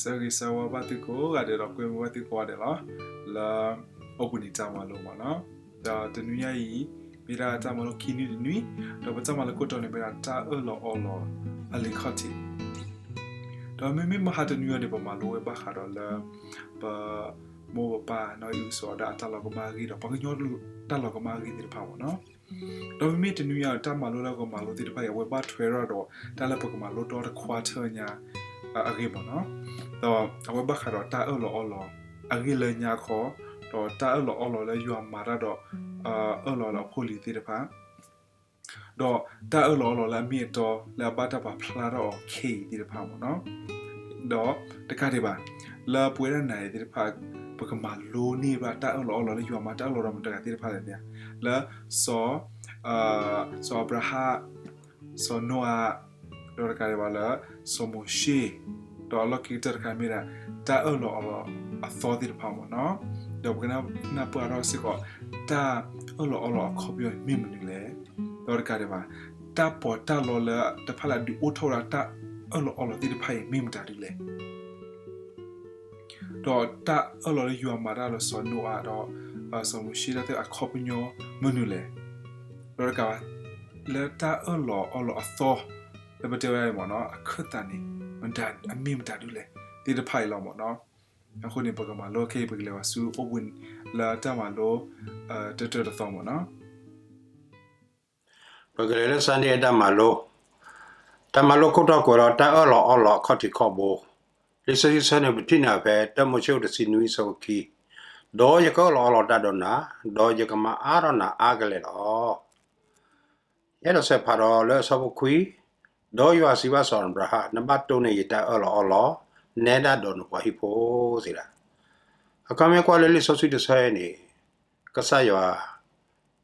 ဆၢဂ့ၤဆၢဝါဘၣ်သုကိးဂၤဒဲးဒီး ကွဲမုာ်ဘၣ်သုကိးဂၤဒဲးလီၤ. လၢ အိၣ်ဘှံးနံၤတၢ်မၤလိမ့ၢ်နီၤ, ဒီးတနွံညါအံၤ မ့ၢ်ဒၣ်တၢ်မၤလိခံနွံတနွံ, ဒီးပတၢ်မၤလိခိၣ်တီန့ၣ်မ့ၢ်ဒၣ်တၢ်အၢၣ်လီၤအီလီၤအလံာ်ခီၣ်ထံး, ဒီးမ့မ့ၢ်မဟါတနွံအံၤန့ၣ် ပမၤလိဝဲဘၣ်ဃးဒီးလၢ ပ မိၢ်ပပၢ်နီၢ်အံၣ်အုစီၤ ဒၣ်အတၢ်လီၤကမၣ်အဂ့ၢ်ဒီး ပှၤကညီတၢ်လီၤကမၣ်အဂ့ၢ်သ့ၣ်တဖၣ်မ့ၢ်နီၤ. ဒီးမ့မ့ၢ်တနွံညါ တၢ်မၤလိလၢကမၤလိသ့ၣ်တဖၣ်အံၤ အဝဲဘၣ်ထွဲထီၣ်ဒီး တၢ်လၢပကမၤလိဒီတခွါထၢညါ အဂ့ၢ်မ့ၢ်နီၤ. ဒီးအဝဲဘၣ်ဃးဒီးတၢ်အၢၣ်လီၤအီလီၤ အဂ့ၢ်လၢညါခီ, ဒီးတၢ်အၢၣ်လီၤအီလီၤလၢယွၤမၤတၢ်ဒီး အၢၣ်လီၤလၢအဖိအလံၤသ့ၣ်တဖၣ် ဒီးတၢ်အၢၣ်လီၤအီလီၤလၢအမ့ၢ်အတီလၢအဘၣ်တၢ်ပာ်ဖျါထီၣ်အီၤခဲအံၤသ့ၣ်တဖၣ်မ့ၢ်နီၤ. ဒီးတကးဒံးဘၣ် လၢပဝဲဒၣ်နၤအံၤသ့ၣ်တဖၣ် ပကမၤလိန့ၢ်ဘၣ်တၢ်အၢၣ်လီၤအီလီၤလၢယွၤမၤတၢ်အၢၣ်လီၤဒီးမတၤတဂၤသ့ၣ်တဖၣ်လဲၣ်န့ၣ်, လၢ စီၤ စီၤအၤဘြၤဟၣ်, စီၤနိအၤ, ဒီးတကးဒံးဘၣ်လၢ စီၤမိၤၡ့, ဒီးအလီၢ်ခံကတၢၢ်တခါမ့ၢ်ဒၣ် တၢ်အၢၣ်လီၤအီလီၤအသီသ့ၣ်တဖၣ်မ့ၢ်နီၤ. ဒီးပကနၢ်ပၢၢ်ထီၣ်စ့ၢ်ကီး တၢ်အၢၣ်လီၤအီလီၤအခီပညီမ့ၢ်မနုၤလဲၣ်. ဒီးတကးဒံးဘၣ် တၢ်ပီးတၢ်လီလၢတဖၣ်လၢအဒုးအိၣ်ထီၣ်ဝဲဒၣ်တၢ်အၢၣ်လီၤအီလီၤသ့ၣ်တဖၣ်အံၤမ့ၢ်မတၤဒ်လဲၣ်. ဒီးတၢ်အၢၣ်လီၤလၢယွၤမၤတၢ်လၢစီၤနိအၤဒီး စီၤမိၤၡ့တၢ်သ့ၣ်တဖၣ်အခီပညီမနုၤလဲၣ်. ဒီးတကးဘၣ် လၢတၢ်အၢၣ်လီၤအီလီၤအသီ လၢပတဲဝဲဒၣ်အံၤမ့ၢ်နီၤ အခၢၣ်သးန့ၣ် မတၤအမ့ၢ်မတၤဒ်လဲၣ်သ့ၣ်တဖၣ်အံၤလီၤမ့ၢ်နီၤ. အဃိန့ၣ် ပကမၤလိခဲအံၤ ပကလဲၤဝဲဆူအိၣ်ဘှံးနံၤလၢတၢ်မၤလိ တၢတၢတသီမ့ၢ်နီၤ. ပကလဲၤလၢ Sunday အတၢ်မၤလိ, တၢ်မၤလိခိၣ်တီကွဲးဒီးတၢ်အၢၣ်လီၤအီလီၤအခီၣ်ထံးခီၣ်ဘိ, လံာ်စီဆှံဆၢန့ၣ် ပထံၣ်န့ၢ်ဖဲ တၢမိၤၡ့ တဆံနွံ အဆၢဖိခံ, ဒီးယကအၢၣ်လီၤအီလီၤတၢ်ဒီးနၤ, ဒီးယကမၤအါထီၣ်နၤအါကလဲာ်လီၤ. ယအဲၣ်ဒိးဆဲးဖးဒီးလၢအဆၢဖိခွံ, ဒီးယွၤစံးဘၣ်စီၤအၤဘြၤဟၣ်, နဘၣ်တိၢ်န့ၢ်ယတၢ်အၢၣ်လီၤအီလီၤ, နဲဒၣ်ဒီးနပှၤဟံၣ်ဖိသ့ၣ်ဒၣ်. အခီပညီကွၢ်လၢလံာ်စီဆှံတဆၢအံၤန့ၣ် ကစၢ်ယွၤ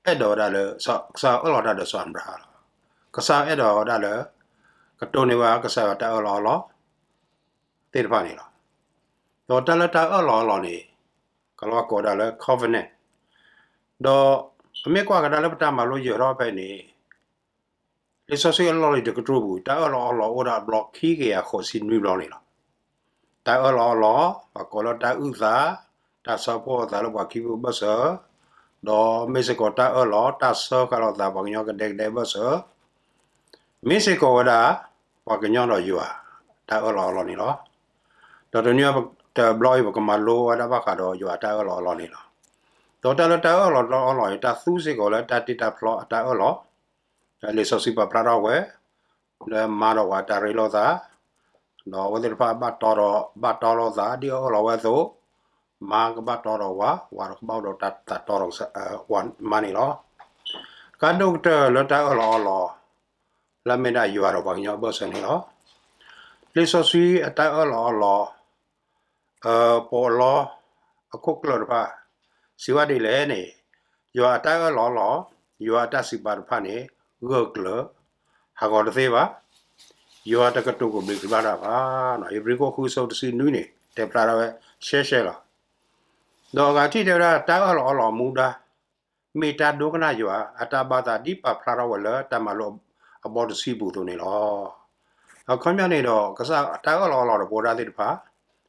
အဲၣ်ဒိးဝဲဒၣ်လၢ ကစၢ်အၢၣ်လီၤတၢ်ဒီးစီၤအၤဘြၤဟၣ်လီၤ. ကစၢ်အဲၣ်ဒိးဝဲဒၣ်လၢ ကတိၢ်န့ၢ်ဝဲကစၢ်ယွၤတၢ်အၢၣ်လီၤအီလီၤ သ့ၣ်တဖၣ်န့ၣ်လီၤ. ဒီးတၢ်လၢတၢ်အၢၣ်လီၤအီလီၤန့ၣ် ကလီၤကိးဝဲဒၣ်လၢ covenant, ဒီးပမ့ၢ်ကွၢ်ကဒါလၢပတၢ်မၤလိယၢၤထီၣ်ဖဲန့ၣ် လံာ်စီဆှံအလီၢ်လံၤတကတြူၢ်ပူၤ တၢ်အၢၣ်လီၤအီလီၤအိၣ်ဒၣ်အဘျီခံကယၤဃိးဆံနွံဘျီန့ၣ်လီၤ. တၢ်အၢၣ်လီၤအီလီၤ ပှၤကိးလၢတၢ်အုၣ်သး, တၢ်ဆၢဖှိၣ်အသးလၢပှၤခံဖုဘၢၣ်စၢၤ, ဒီးမ့ၢ်စ့ၢ်ကီးတၢ်အၢၣ်လီၤ တၢ်ဆှၢဃာ်လိာ်သးပှၤကညီကဒဲကဒဲဘၢၣ်စၢၤ, မ့ၢ်စ့ၢ်ကီးဝဲဒၣ် ပှၤကညီဒီးယွၤ တၢ်အၢၣ်လီၤအီလီၤန့ၣ်လီၤ. ဒီးတနွံတဘျီအံၤ ပကမၤလိဝဲဒၣ်ဘၣ်ဃးဒီးယွၤတၢ်အၢၣ်လီၤအီလီၤန့ၣ်လီၤ. ဒီးတၢ်လၢတၢ်အၢၣ်လီၤအီလီၤအံၤ တၢ်သူစ့ၢ်ကီးလၢတၢ်တ့တၢ်ဖျီအတၢ်အၢၣ်လီၤ, လံာ်စီဆှံပာ်ဖျါထီၣ်ဝဲ လၢမါဒီးဝၤတၢ်ရ့လိာ်သး, ဒီးအဝဲသ့ၣ်တဖၣ်ဘၣ်တီဒီး ဘၣ်တီလိာ်သး ဒ်အၢၣ်လီၤဝဲအသိး, မါကဘၣ်တီဒီးဝၤ, ဝၤဒီးကဘၣ်အိၣ်ဒီးတၢ်သးတီဒီး မါန့ၣ်လီၤ. တၢ်ဒိၣ်ကတၢၢ်လၢတၢ်အၢၣ်လီၤအီလီၤ လၢမ့ၢ်ဒၣ်ယွၤဒီးပှၤကညီအဘၢၣ်စၢၤန့ၣ်လီၤ. လံာ်စီဆှံအတၢ်အၢၣ်လီၤအီလီၤ ပလီ အခိၣ်ကျၢၢ်တဖၣ် စံးဝဲဒ်လဲၣ်န့ၣ်, ယွၤအတၢ်အၢၣ်လီၤအီလီၤ, ယွၤအတၢ်စံးပာ်တဖၣ်န့ၣ် ဂၢၢ်ကျၢၤ ဟးဂီၤတသ့ဘၣ်. ယွၤတကတိၤကဘျံးကဘျၣ်တၢ်ဘၣ်. ဧ့ၤဘြံၤခိၣ်ဃုအဆၢတဆံနွံန့ၣ် တဲဖျါထီၣ်ဝဲရှဲရှဲလီၤ. ဒီးအဂၤထံၣ်တဲဝဲဒၣ် တၢ်အၢၣ်လီၤအီလီၤမူဒါ မ့ၢ်တၢ်ဒိကနၣ်ယွၤအတၢ်ဘၣ်သး ဒ်ပာ်ဖျါထီၣ်ဝဲလၢတၢ်မၤလိအဘီတဆံပူၤအသိးန့ၣ်လီၤ. အခီပညီန့ၣ်ဒီး ကစၢ်တၢ်အၢၣ်လီၤအီလီၤဒီးပဝဲဒၣ်သ့ၣ်တဖၣ်,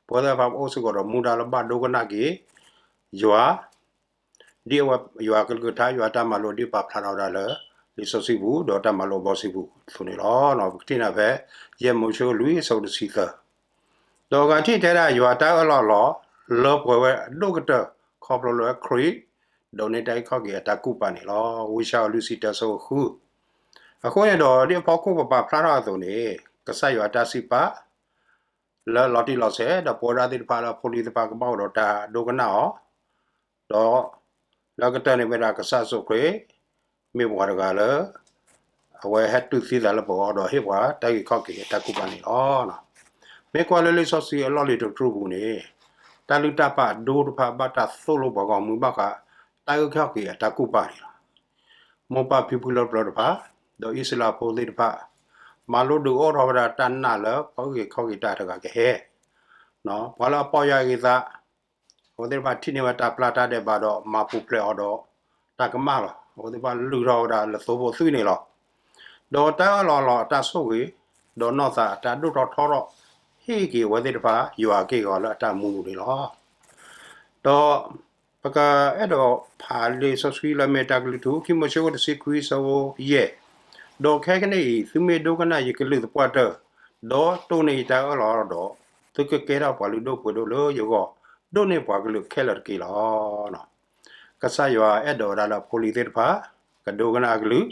ပဝဲသ့ၣ်တဖၣ်ပအိၣ်စ့ၢ်ကီးဒီးမူဒါလၢဘၣ်ဒိကနၣ်က့ၤယွၤ, ဒ်အဝဲယွၤကလုၢ်ကထါ ယွၤတၢ်မၤလိဒ်ပာ်ဖျါထီၣ်ဝဲဒၣ်လၢ လံာ်စီဆှံပူၤ ဒီးတၢ်မၤလိအဘီတဆံပူၤအသိးန့ၣ်လီၤ. ပကထံၣ်န့ၢ်ဖဲ ယဲၢ်မိၤၡ့လွံၢ်အဆၢတဆံသၢ ဒီးအဂၤထံၣ်တဲဒၣ် ယွၤတၢ်အၢၣ်လီၤအီလီၤ လၢပှဲၤဝဲအဒိၣ်ကတၢၢ် ခီဖျိလၢခရံာ် ဒိးန့ၢ်တၢ်အုၣ်ခီၣ်က့ၤအတၢ်ကူၣ်ပာ်န့ၣ်လီၤ. ဝံယၡါယၤလွံၢ်ဆံတၢအဆၢဖိဃု. အဃိန့ၣ်ဒီး ဒ်အဖီခိၣ်ပပာ်ဖျါထီၣ်အသိးန့ၣ် ကစၢ်ယွၤအတၢ်စံးပာ် လၢလီၤတံၢ်လီၤဆဲး ဒီးပဝဲဒၣ်သ့ၣ်တဖၣ်လၢအဖိအလံၤသ့ၣ်တဖၣ်ကဘၣ်အိၣ်ဒီးတၢ်ဒိကနၣ်အီၤ, ဒီး လၢကတၢၢ်န့ၣ်မ့ၢ်ဒၣ်ကစၢ်ယ့ၣ်ၡူးခရံာ် မ့ၢ်ပှၤတဂၤလၢ အဝဲဟဲတူၢ်သံသးလၢပဂီၢ်ဒီးဟ့ၣ်ပှၤတၢ်အုၣ်ခီၣ်က့ၤအတၢ်ကူၣ်ပာ်န့ၣ်လီၤ. မ့ၢ်ကွၢ်လၢလံာ်စီဆှံအလီၢ်လံၤတကတြူၢ်ပူၤန့ၣ် တၢ်လုၢ်တၢ်ပာ်အဒိတဖၣ်ဘၣ်တၢ်သိၣ်လိပှၤဂီၢ်မုၢ်ဘၣ်ဃး တၢ်အုၣ်ခီၣ်က့ၤအတၢ်ကူၣ်ပာ်န့ၣ်လီၤ. မိၢ်ပၢ်ဖံဖုလၢပျၢၤတဖၣ် ဒီးအံၣ်စရ့လးဖိသ့ၣ်တဖၣ် မၤလိဒုးအိၣ်ထီၣ်ဝဲဒၣ်တၢ်နာ်လၢပှၤအုၣ်က့ၤခီၣ်က့ၤတၢ်တဂၤကဟဲ ပှၤလၢအပီၢ်ယၢ်ဂ့ၤသး အဝဲသ့ၣ်တဖၣ်ထံၣ်န့ၢ်ဝဲတၢ်ပျၢ်တၢ်ဒဲးဘးဒီးမၤပူၤဖျဲးအီၤဒီးတၢ်ကမၣ်လီၤ. အဝဲသ့ၣ်တဖၣ်လုၢ်ထီၣ်ဝဲဒၣ်လၢသိဖိသွံၣ်န့ၣ်လီၤ. ဒီးတၢ်အၢၣ်လီၤအီလီၤအတၢ်ဆိၣ်ဂ့ၤ ဒီးနီၢ်သးအတၢ်ဒိၣ်ထီၣ်ထီထီၣ် ဟ့ၣ်က့ၤအဝဲသ့ၣ်တဖၣ် ယွၤက့ၢ်ဂီၤလၢအတၢ်မူပူၤန့ၣ်လီၤ. ဒီးပကအဲၣ်ဒိးဖးလံာ်စီဆှံလၢအမ့ၢ်တၢ်ကလုၢ်ထူ ခံမိၤၡ့ခိၣ်တဆံခွံ အဆၢဖိယဲၢ်, ဒီးခဲကနံၣ်အံၤ သုမ့ၢ်ဒိကနၣ်ယကလုၢ်သပှၢ်တၢၢ်, ဒီးတိၢ်န့ၢ်ယတၢ်အၢၣ်လီၤအီလီၤဒီး, သုကကဲထီၣ်ပှၤလုၢ်ဒိၣ်ပှ့ၤဒိၣ်လၢယဂီၢ်, ဒိးန့ၢ်ပှၤကလုာ်ခဲလၢာ်တက့ၢ်လီၤ. ကစၢ်ယွၤအဲၣ်ဒိးဝဲဒၣ်လၢအဖိအလံၤသ့ၣ်တဖၣ် ကဒိကနၣ်အကလုၢ်,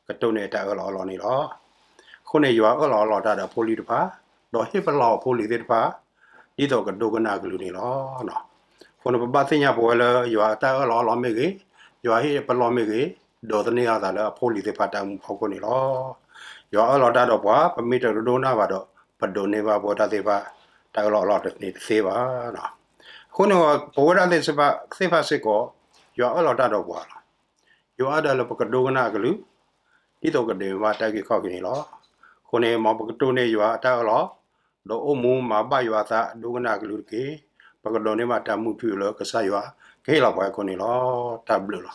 ကတိၢ်န့ၢ်အတၢ်အၢၣ်လီၤအီလီၤန့ၣ်လီၤ. အဃိန့ၣ် ယွၤအၢၣ်လီၤအီလီၤတၢ်ဒီးအဖိအလံၤတဖၣ်, ဒီးဟ့ၣ်ပလီၢ်အဖိအလံၤသ့ၣ်တဖၣ် ဒ်သိးကဒိကနၣ်အကလုၢ်န့ၣ်လီၤ. အဃိန့ၣ် ပဘၣ်သ့ၣ်ညါပဝဲလၢယွၤအတၢ်အၢၣ်လီၤအီလီၤမ့ၢ်ဂ့ၤ, ယွၤဟ့ၣ်ပလီၢ်မ့ၢ်ဂ့ၤ, ဒိးသန့ၤအသးလၢအဖိအလံၤသ့ၣ်တဖၣ်တၢ်အိၣ်မူအဖီခိၣ်န့ၣ်လီၤ. ယွၤအၢၣ်လီၤတၢ်ဒီးပှၤ ပမ့ၢ်တဒိကနၣ်ဘၣ်ဒီး ပဒိးန့ၢ်ဘၣ်ပဝဲတၢ်သ့ၣ်တဖၣ် တၢ်အၢၣ်လီၤအီလီၤန့ၣ်တသ့ဘၣ်. အဃိန့ၣ် ပဝဲဒၣ်သ့ၣ်တဖၣ်စ့ၢ်ကီး ယွၤအၢၣ်လီၤတၢ်ဒီးပှၤလီၤ. ယွၤအဲၣ်ဒိးလၢပကဒိကနၣ်အကလုၢ်, ဒ်သိးကဒိးန့ၢ်ဘၣ်တၢ်အုၣ်က့ၤခီၣ်က့ၤန့ၣ်လီၤ. အဃိန့ၣ် မ်ပကတိၢ်န့ၢ်ယွၤအတၢ်အၢၣ်လီၤ, ဒီးအိၣ်မူမၤဘၣ်ယွၤအသး ဒိကနၣ်အကလုၢ်တက့ၢ်. ပကဒိးန့ၢ်ဘၣ်တၢ်မူထူလၢကစၢ်ယွၤ ကဟ့ၣ်လီၤပှၤအခိၣ်န့ၣ်လီၤ. တၢ်ဘျုးလီၤ.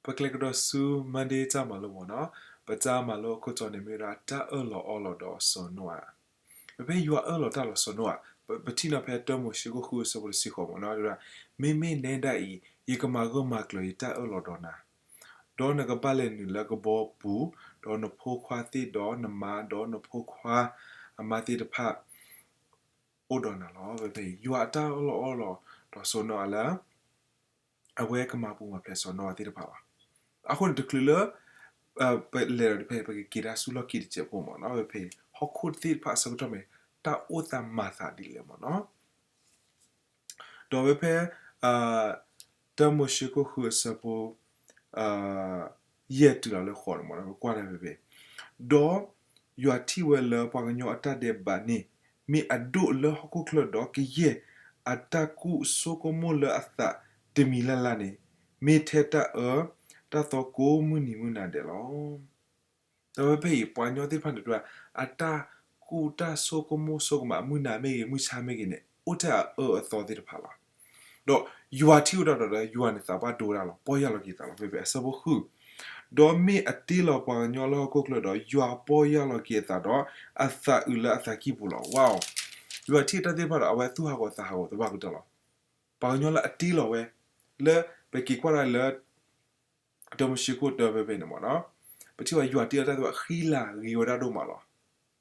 ပကျဲကဒီးဆူ Monday တၢ်မၤလိမ့ၢ်နီၤ, ပတၢ်မၤလိအခိၣ်တီန့ၣ်မ့ၢ်ဝဲဒၣ် တၢ်အၢၣ်လီၤအီလီၤဒီးစီၤနိအၤ. ဖဲယွၤအၢၣ်လီၤတၢ်လီၤစီၤနိအၤ, ပထံၣ်နီၤဖဲတၢမိၤၡ့ခိၣ်ဃုအဆၢဖိတဆံဃိးမ့ၢ်နီၤ, မ့မ့ၢ်နဲဒၣ်အံၤ ယကမၤဂၢၢ်မၤကျၢၤယတၢ်အၢၣ်လီၤဒီးနၤ, ဒီးနကဘၣ်လဲၤနုာ်လၢကဘီပူၤ, ဒီးနဖိခွါသ့ၣ်ဒီးနမါ, ဒီးနဖိခွါအမါသ့ၣ်တဖၣ် အိၣ်ဒီးနၤလီၤ. ဖဲဖဲအံၤ ယွၤအတၢ်အၢၣ်လီၤအီလီၤဒီးစီၤနိအၤလၢ အဝဲကမၤပူၤမၤဖျဲးစီၤနိအၤသ့ၣ်တဖၣ်လီၤ. အဃိန့ၣ် တချုးလၢ ပလဲၤဒီးဖဲ ပကက့ၤတၢ်ဆူလီၢ်ခံတစဲးဖိမ့ၢ်နီၤ, ဖဲဖဲဟီၣ်ခိၣ်သ့ၣ်တဖၣ်အဆၢကတီၢ်မ့ၢ် တၢ်အိၣ်သးမၤသးဒ်လဲၣ်မ့ၢ်နီၤ. ဒီးဖဲဖဲ တၢမိၤၡ့ခိၣ်ဃုအဆၢဖိ ယဲၢ်တုၤလီၤလၢဃိးန့ၣ်မ့ၢ်နီၤ, ပကွၢ်တၢ်ဖဲဖဲ ဒီးယွၤထံၣ်ဝဲလၢပှၤကညီအတၢ်ဒဲးဘးန့ၣ် မ့ၢ်အဒိၣ်လၢဟီၣ်ခိၣ်ချၢဒီး ကယဲၢ်အတၢ်ကူၣ်ဆိကမိၣ်လၢအသးတမံၤလၢ်လၢ်န့ၣ် မ့ၢ်ထဲတၢ်အၢတၢ်သီကိးမုၢ်နံၤမုၢ်နၤဒဲးလီၤ. ဒီးဖဲဖဲအံၤ ပှၤကညီသ့ၣ်တဖၣ်န့ၣ် အတၢ်ကူၣ်တၢ်ဆိကမိၣ်ဆိကမး မုၢ်နၤမ့ၢ်ဂ့ၤ မုၢ်ဆါမ့ၢ်ဂ့ၤန့ၣ် အိၣ်ထဲအအၢအသီသ့ၣ်တဖၣ်လီၤ. ဒီးယွၤထံၣ်ဝဲဒၣ်ဒီး ယွၤန့ၣ်သးဘၣ်ဒိဝဲဒၣ်လီၤ, ပီၢ်ယၢ်လီၤက့ၤသးလီၤ. ဖဲဖဲအဆၢဖိဃု ဒီးမ့ၢ်အတ့လီၤပှၤကညီလၢဟီၣ်ခိၣ်ချၢဒီး ယွၤပီၢ်ယၢ်လီၤက့ၤအသးဒီး အသးအုးလၢအသးကံၢ်ပူၤလီၤ. ဝါအီၤ, ယွၤထံၣ်တၢ်သ့ၣ်တဖၣ်ဒီး အဝဲသူၣ်ဟးဂီၤသးဟးဂီၤသပှၢ်ကတၢၢ်လီၤ. ပှၤကညီလၢအတ့လီၤဝဲ လၢပက့ၤကွၢ်ဒၣ်လၢ တၢမိၤၡ့ခိၣ်တၢဖဲဖဲန့ၣ်မ့ၢ်နီၤ, ပထံၣ်ဘၣ်ယွၤတ့လီၤတၢ်သ့ၣ်တဖၣ် ဃံလၤဂ့ၤဝဲဒၣ်ဒိၣ်မးလီၤ.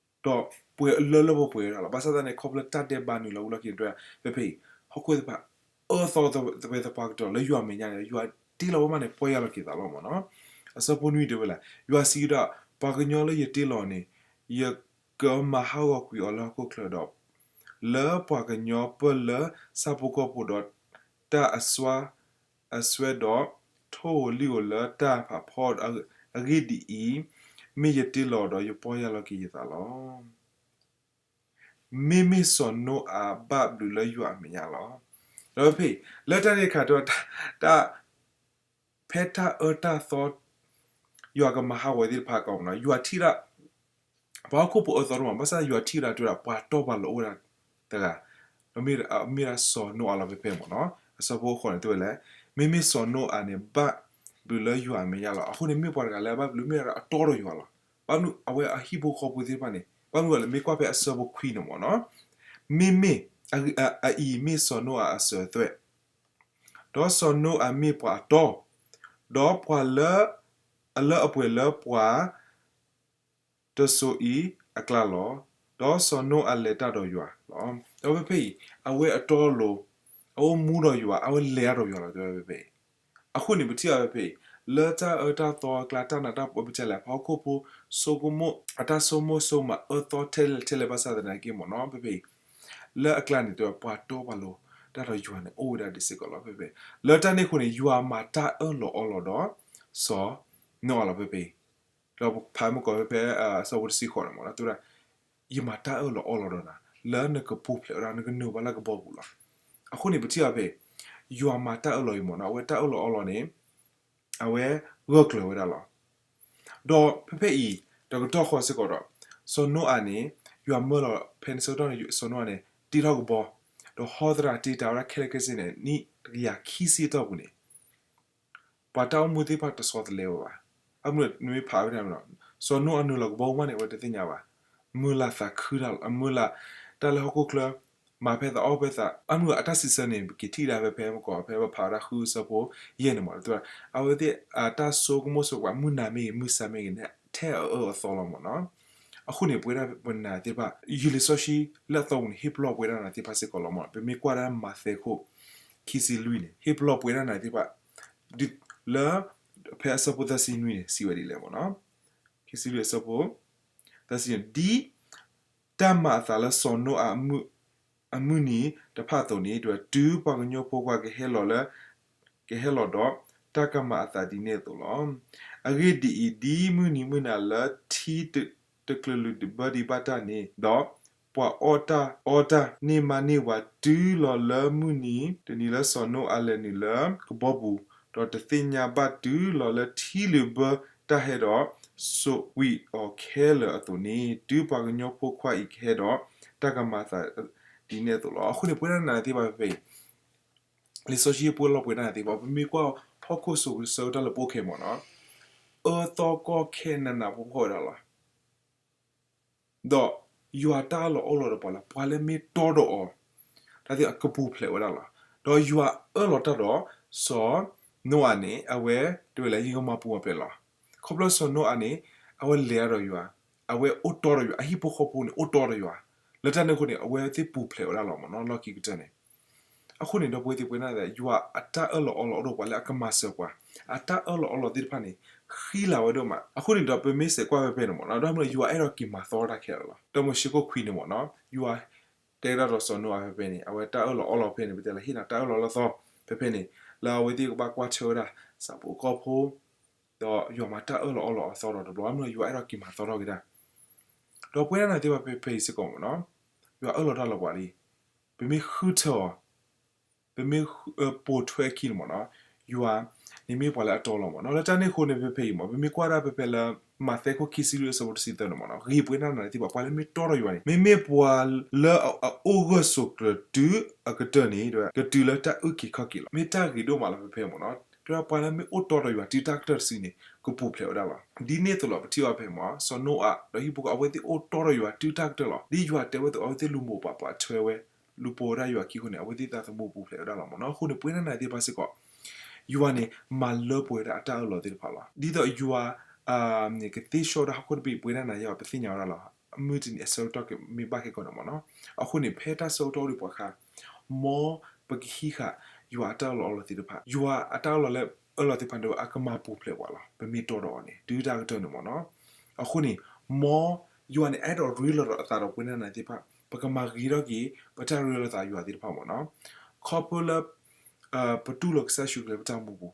ဒီးပှဲၤလၢလၢပှဲၤပှဲၤဝဲဒၣ်လီၤ. ဘၣ်ဆၣ်သနာ်က့ ခီဖျိလၢတၢ်ဒဲးဘးနုာ်လီၤဝံၤလီၢ်ခံန့ၣ် ဖဲဖဲအံၤ ဟီၣ်ခိၣ်သ့ၣ်တဖၣ် အၢသီသဝဲသပှၢ်ကတၢၢ်လၢယွၤမဲာ်ညါန့ၣ် ယွၤတ့လီၤဝဲမးန့ၣ် ပီၢ်ယၢ်လီၤက့ၤသးလီၤမ့ၢ်နီၤ. အဆၢဖိနွံတဲဝဲလဲၣ်, ယွၤစံးဝဲဒၣ်, ပှၤကညီလၢယတ့လီၤန့ၣ် ယကမၤဟးဂီၤကွံာ်အီၤလၢဟီၣ်ခိၣ်ချၢဒီး လၢပှၤကညီပၢၢ်လၢဆၣ်ဖိကီၢ်ဖိဒီး တၢ်အစွါအစွဲဒီး ထိၣ်ဧိၤလံၣ်ဧိၤလၢတၢ်ဖးဖီ, အဂ့ၢ်ဒ်အံၤ, မ့ၢ်ယတ့လီၤဒီးယပီၢ်ယၢ်လီၤက့ၤယသးလီၤ. မ့မ့ၢ်စီၤနိအၤဘၣ်ဘျုးလၢယွၤအမဲာ်ညါလီၤ. ဒီးဖဲဖဲအံၤ လၢတၢ်န့ၣ်အခါ တၢ် ဖဲတၢ်အၢတၢ်သီ ယွၤကမၤဟးဂီၤသ့ၣ်တဖၣ်ကီးမ့ၢ်နီၤ, ယွၤထံၣ်ဒၣ် ပှၤဟီၣ်ခိၣ်ဖိအၢသီဒိၣ်မး, ဘၣ်ဆၣ်ယွၤထံၣ်ဝဲဒၣ်တဲဝဲဒၣ် ပှၤတီပှၤလိၤအိၣ်ဝဲဒၣ်တဂၤ, မ့ၢ်ဒၣ်စီၤနိအၤလီၤဖဲဖဲမ့ၢ်နီၤ. အဆၢဖိဃိးန့ၣ်တဲဝဲလဲၣ်, မ့မ့ၢ်စီၤနိအၤန့ၣ် ဘၣ်ဘျုးလၢယွၤအမဲာ်ညါလီၤ. အဃိန့ၣ်မ့ၢ်ပှၤတဂၤလၢအဘၣ်ဘျုး မ့ၢ်ဝဲဒၣ်အတီဒီးယွၤလီၤ. ဘၣ်မနုၤအဝဲအဟံၣ်ဖိဃီဖိသ့ၣ်တဖၣ်န့ၣ် ဘၣ်မနုၤလဲၣ် မ့ၢ်ကွၢ်ဖဲအဆၢဖိခွံန့ၣ်မ့ၢ်နီၤ, မ့မ့ၢ် အအံၤမ့ၢ်စီၤနိအၤအစၢၤအသွဲၣ် ဒီးစီၤနိအၤမ့ၢ်ပှၤအတီ, ဒီးပှၤလၢ အလၢအပှဲၤလၢပှၤတစိၤအံၤအကျါလီၤ. ဒီးစီၤနိအၤလဲၤတၢ်ဒီးယွၤလီၤ. ဒီးဖဲဖဲအံၤ အဝဲအတီအလိၤ အအိၣ်မူဒီးယွၤ အဝဲလဲၤတၢ်ဒီးယွၤလီၤ တဲဝဲဖဲဖဲအံၤ. အဃိန့ၣ် ပထံၣ်အီၤဖဲဖဲအံၤ လၢတၢ်အၢတၢ်သီအကျါ တၢ်နးတၢ်ဖှီၣ်ပတဲလဲၣ် ပှၤဟီၣ်ခိၣ်ဖိ ဆိကမိၣ် အတၢ်ဆိကမိၣ်ဆိကမးအၢသီထဲလဲၣ်ထဲလဲၣ်ဘၣ်ဆၣ်သနာ်က့မ့ၢ်နီၤ ဖဲဖဲအံၤ လၢအကျါန့ၣ် တဲဝဲပှၤတီပှၤလိၤတၢ်ဒီးယွၤန့ၣ် အိၣ်ဝဲဒၣ်ဒ်စ့ၢ်ကီးလီၤ ဖဲဖဲ. လၢတၢ်န့ၣ်အဃိန့ၣ် ယွၤမၤတၢ်အၢၣ်လီၤအီလီၤဒီး စီၤနိအၤလီၤ ဖဲဖဲအံၤ. ဒီးဖးမုၢ်ကီၢ်ဖဲဖဲ အဆၢဖိတဆံဃိးန့ၣ်မ့ၢ်နီၤ တဲဝဲဒၣ် ယမၤတၢ်အၢၣ်လီၤအီလီၤဒီးနၤ လၢနကပူၤဖျဲးဝဲဒၣ် နကနုာ်ဘၣ်လၢကဘီပူၤလီၤ. အဃိန့ၣ် ပထံၣ်အီၤဖဲ ယွၤမၤတၢ်အၢၣ်လီၤအံၤမ့ၢ်နီၤ အဝဲတၢ်အၢၣ်လီၤအီလီၤန့ၣ် အဝဲဂၢၢ်ကျၢၤဝဲဒၣ်လီၤ. ဒီးဖဲဖဲအံၤ တကတီၢ်ဃီစ့ၢ်ကီးဒီး စီၤနိအၤန့ၣ် ယွၤမၢလီၤဖဲန့ၣ်ဆၢကတီၢ်န့ၣ် စီၤနိအၤန့ၣ် တ့ထီၣ်ကဘီ ဒီးဟီသရၣ်တ့တၢ်ဝဲဒၣ်ခဲလၢာ်ခဲဆ့န့ၣ် နံၣ်တကယၤခံဆံတီၢ်ပူၤန့ၣ် ပှၤတၢ်အိၣ်မူသ့ၣ်တဖၣ်တဆီတလဲဝဲဘၣ်. အမုၢ်နမ့ၢ်ဖးဝဲဒၣ်မ့ၢ်နီၤ စီၤနိအၤနုာ်လီၤကဘီမးန့ၣ် အဝဲတသ့ၣ်ညါဘၣ်. မုၢ်လၢ်သးခုတၢ်လီၤ အမုၢ်လၢ် တၢ်လၢဟီၣ်ခိၣ်ချၢ မၤဖဲသးအီၣ်ဖဲသး အမုၢ်အတၢ်စံးဆၢန့ၣ် ပက့ၤထံၣ်ဒၣ်ဖဲ ဖဲမကီး ဖဲပဖးဝဲဒၣ်ဃုအဆၢဖိယဲၢ်န့ၣ်မး တဲဝဲဒၣ် အဝဲသ့ၣ်အတၢ်ဆိကမိၣ်ဆိကမး မုၢ်နၤမ့ၢ်ဂ့ၤ မုၢ်ဆါမ့ၢ်ဂ့ၤန့ၣ် ထဲအအၢအသီလီၤမးနီၤ. အဃိန့ၣ် ပဝဲဒၣ်ပနၤသ့ၣ်တဖၣ် ယလံာ်စီဆှံလၢအသီပူၤန့ၣ် ဟ့ၣ်ပလီၢ်ပဝဲဒၣ်နၤသ့ၣ်တဖၣ်စ့ၢ်ကီးလီၤမးနီၤ. ပမ့ၢ်ကွၢ်ဒၣ်မးသဲခိၣ် ခံဆံလွံၢ်န့ၣ် ဟ့ၣ်ပလီၢ်ပဝဲဒၣ်နၤသ့ၣ်တဖၣ် လၢ ဖဲအဆၢဖိသၢဆံနွံန့ၣ် စံးဝဲဒ်လဲၣ်မးနီၤ. ခံဆံလွံၢ်အဆၢဖိ သၢဆံနွံ ဒ်တၢ်မၤအသးလၢစီၤနိအၤ အမုၢ်နံၤတဖၣ်အသိးန့ၣ် တုၤပှၤကညီဖိခွါကဟဲလီၤလၢ ကဟဲလီၤဒီး တၢ်ကမၤအသးဒ်န့ၣ်အသိးလီၤ. အဂ့ၢ်ဒ်အံၤ, ဒ်မုၢ်နံၤမုၢ်နၤလၢထံတကလုာ်လုာ်ဘၢဒံးဘၣ်တၢ်န့ၣ်, ဒီးပှၤအီၣ်တၢ်အီတၢ်န့ၢ်မါန့ၢ်ဝၤ တုၤလီၤလၢမုၢ်နံၤ တနံၤလၢစီၤနိအၤလဲၤနုာ်လၢကဘီပူၤ, ဒီးတသ့ၣ်ညါဘၣ်တုၤလီၤလၢထံလုာ်ဘၢတၢ်ဟဲဒီး စိာ်ကွံာ်အီၤခဲလၢာ်အသိးန့ၣ်, တုၤပှၤကညီဖိခွါအံၤကဟဲဒီး တၢ်ကမၤအသးဒ်န့ၣ်အသိးလီၤ. အဃိန့ၣ် ပဝဲဒၣ်နၤသ့ၣ်တဖၣ်ဖဲအံၤ လံာ်စီဆှံပှဲၤလီၤပှဲၤဒၣ်နၤသ့ၣ်တဖၣ် ပမ့ၢ်ကွၢ်ဟီၣ်ခိၣ်စိၤကဆၢတၢ်လၢပိၢ်ခဲမးနီၤ, အၢသီကီၢ်ခဲနးနးဖှီၣ်ဖှီၣ်ဝဲဒၣ်လီၤ. ဒီးယွၤတၢ်အၢၣ်လီၤအီလီၤဒီးပှၤလၢ ပှၤလၢမ့ၢ်တီဒီးအီၤ တၢ်သ့ၣ်အကပူၤဖျဲးဝဲဒၣ်လီၤ. ဒီးယွၤအၢၣ်လီၤတၢ်ဒီး စီၤနိအၤန့ၣ် အဝဲတဲဝဲလၢ ယကမၤပူၤမၤဖျဲးလီၤ. ခီဖျိစီၤနိအၤန့ၣ် အဝဲလဲၤတၢ်ဒီးယွၤ, အဝဲအိၣ်တီဒီးယွၤ, အဟံၣ်ဖိဃီဖိန့ၣ် အိၣ်တီဒီးယွၤ, လၢတၢ်န့ၣ်အဃိန့ၣ် အဝဲသ့ၣ်ပူၤဖျဲးဝဲဒၣ်လီၤမးနီၤ လီၢ်ခံကတၢၢ်န့ၣ် အဃိန့ၣ် ဒီပုၢ်ဝဲၢ်သ့ၣ်ပှဲၤနၢ်သ့ၣ် ယွၤအတၢ်အၢၣ်လီၤအီလီၤအိၣ်ဒီးပှၤလၢအကမၤစၢၤပှၤ, အတၢ်အၢၣ်လီၤအီလီၤသ့ၣ်တဖၣ်န့ၣ် ဃံလၤဝဲဒိၣ်မး. အဃိန့ၣ်ဒီးပမ့ၢ်စဲးကွၢ်ဖဲဖဲန့ၣ်မးနီၤ ဒီးမ့ၢ်ယွၤအဲၣ်ဒိးက့ၤမၤသီတၢ်ခဲလၢာ်လီၤ. တၢ်မိၤၡ့ခိၣ်ခွံန့ၣ်မးနီၤ ယွၤတဲဒၣ်ဒီးစီၤနိအၤဖဲဖဲန့ၣ် အဝဲတၢ်အၢၣ်လီၤအီလီၤဖဲန့ၣ် ပတဲလၢဟ့ၣ်နၤတၢ်အၢၣ်လီၤလၢသီ ဖဲဖဲန့ၣ် လၢအဝဲသ့ၣ်ကဘၣ်ကွၢ်ဆၢဝဲဒၣ် ဆၣ်ဖိကီၢ်ဖိ ဒီးယွၤမၤတၢ်အၢၣ်လီၤအီလီၤအသီဒီးတဘျီ အမ့ၢ်ယွၤအဲၣ်ဒိးက့ၤမၤသီထီၣ်က့ၤတၢ် ဒီးပဝဲဒၣ်နၤသ့ၣ်တဖၣ်ဖဲဖဲအံၤစ့ၢ်ကီးမးနီၤ ယွၤအၢၣ်လီၤတၢ်လၢပှၤလံ ပမ့ၢ်ဃုထၢအီၤ ပမ့ၢ်ပိာ်ထွဲအခံန့ၣ်မးနီၤ ယွၤန့ၣ်မ့ၢ်ပှၤလၢအတီလီၤမးနီၤ လၢတၢ်န့ၣ်အဃိန့ၣ် ဖဲဖဲအံၤမး ပမ့ၢ်ကွၢ်ဒၣ်ဖဲဖဲလၢ မးသဲခိၣ်ခံဆံလွံၢ်အဆၢဖိတဆံသၢန့ၣ်မးနီၤ ဂ့ၤပဝဲဒၣ်နၤသ့ၣ်တဖၣ် ပှၤလၢမ့ၢ်တီဒီးယွၤန့ၣ် မ့မ့ၢ်ပှၤလၢအအိၣ်ဂၢၢ်ဆိးကျၢၤတုၤအကတၢၢ်န့ၣ် ကတုၤလၢတၢ်အုၣ်က့ၤခီၣ်က့ၤလီၤ. မ့ၢ်တၢ်ဂ့ၤဒိၣ်မးလီၤဖဲဖဲမးနီၤ တဲဝဲဒၣ်ပှၤလၢမ့ၢ်အိၣ်တီဒီးယွၤတုၤတၢ်ကတၢၢ်တစုန့ၣ် ကပူၤဖျဲးဝဲဒၣ်လီၤ. ဒ်န့ၣ်အသိးလီၤ ပထံၣ်အီၤဖဲမး စီၤနိအၤ ဒီးဟံၣ်ဖိဃီဖိ အဝဲသ့ၣ်အိၣ်တီဒီးယွၤတုၤတၢ်ကတၢၢ်လီၤ. ဒ်ယွၤတဲဝဲအသိး အဝဲသ့ၣ်လူၤပိာ်ပာ်ပာ်ထွဲဝဲ လူၤပိာ်ဝဲဒၣ်ယွၤခံအဃိန့ၣ် အဝဲသ့ၣ်သးသမူပူၤဖျဲးဝဲဒၣ်လီၤမးနီၤ အဃိန့ၣ် ပဝဲဒၣ်နၤသ့ၣ်တဖၣ်စ့ၢ်ကီး ယွၤန့ၣ် မၤလၢပှဲၤဝဲဒၣ်အတၢ်အၢၣ်လီၤသ့ၣ်တဖၣ်လီၤ. ဒ်သိးယွၤ ကသ့ၣ်ဆှီဝဲဒၣ်ဟီၣ်ခိၣ်တဘ့ၣ် ပဝဲဒၣ်နၤယၤ ပသ့ၣ်ညါဝဲဒၣ်လီၤ. မုၢ်တနံၤအဆၢကတီၢ်ကမ့ၢ်ဘၣ်က့ၤကီးန့ၣ်မးနီၤ အဃိန့ၣ် ဖဲတၢ်ဆၢကတီၢ်အိၣ်ဒံးပှၤခါ မ်ပကဟံးဃာ်ယွၤအတၢ်အၢၣ်လီၤအီလီၤသ့ၣ်တဖၣ် ယွၤအတၢ်အၢၣ်လီၤလၢအၢၣ်လီၤသ့ၣ်တဖၣ်ဒီး အကမၤပူၤဖျဲးပှၤလီၤ ပမ့ၢ်တီဒီးအီၤန့ၣ် တုၤတၢ်ကတၢၢ်န့ၣ်မးနီၤ အဃိန့ၣ် မ်ယွၤန့ၣ် အဲၣ်ဒိးရ့လိာ်အသးဒီးပဝဲဒၣ်နၤသ့ၣ်တဖၣ် ပကမၤဂ့ၤထီၣ်က့ၤ ပတၢ်ရ့လိာ်သးယွၤသ့ၣ်တဖၣ်မးနီၤ ခီဖျိလၢ ပတူၢ်လိာ်ကစၢ်ယ့ၣ်ၡူးခရံာ်လၢပတၢ်မူပူၤ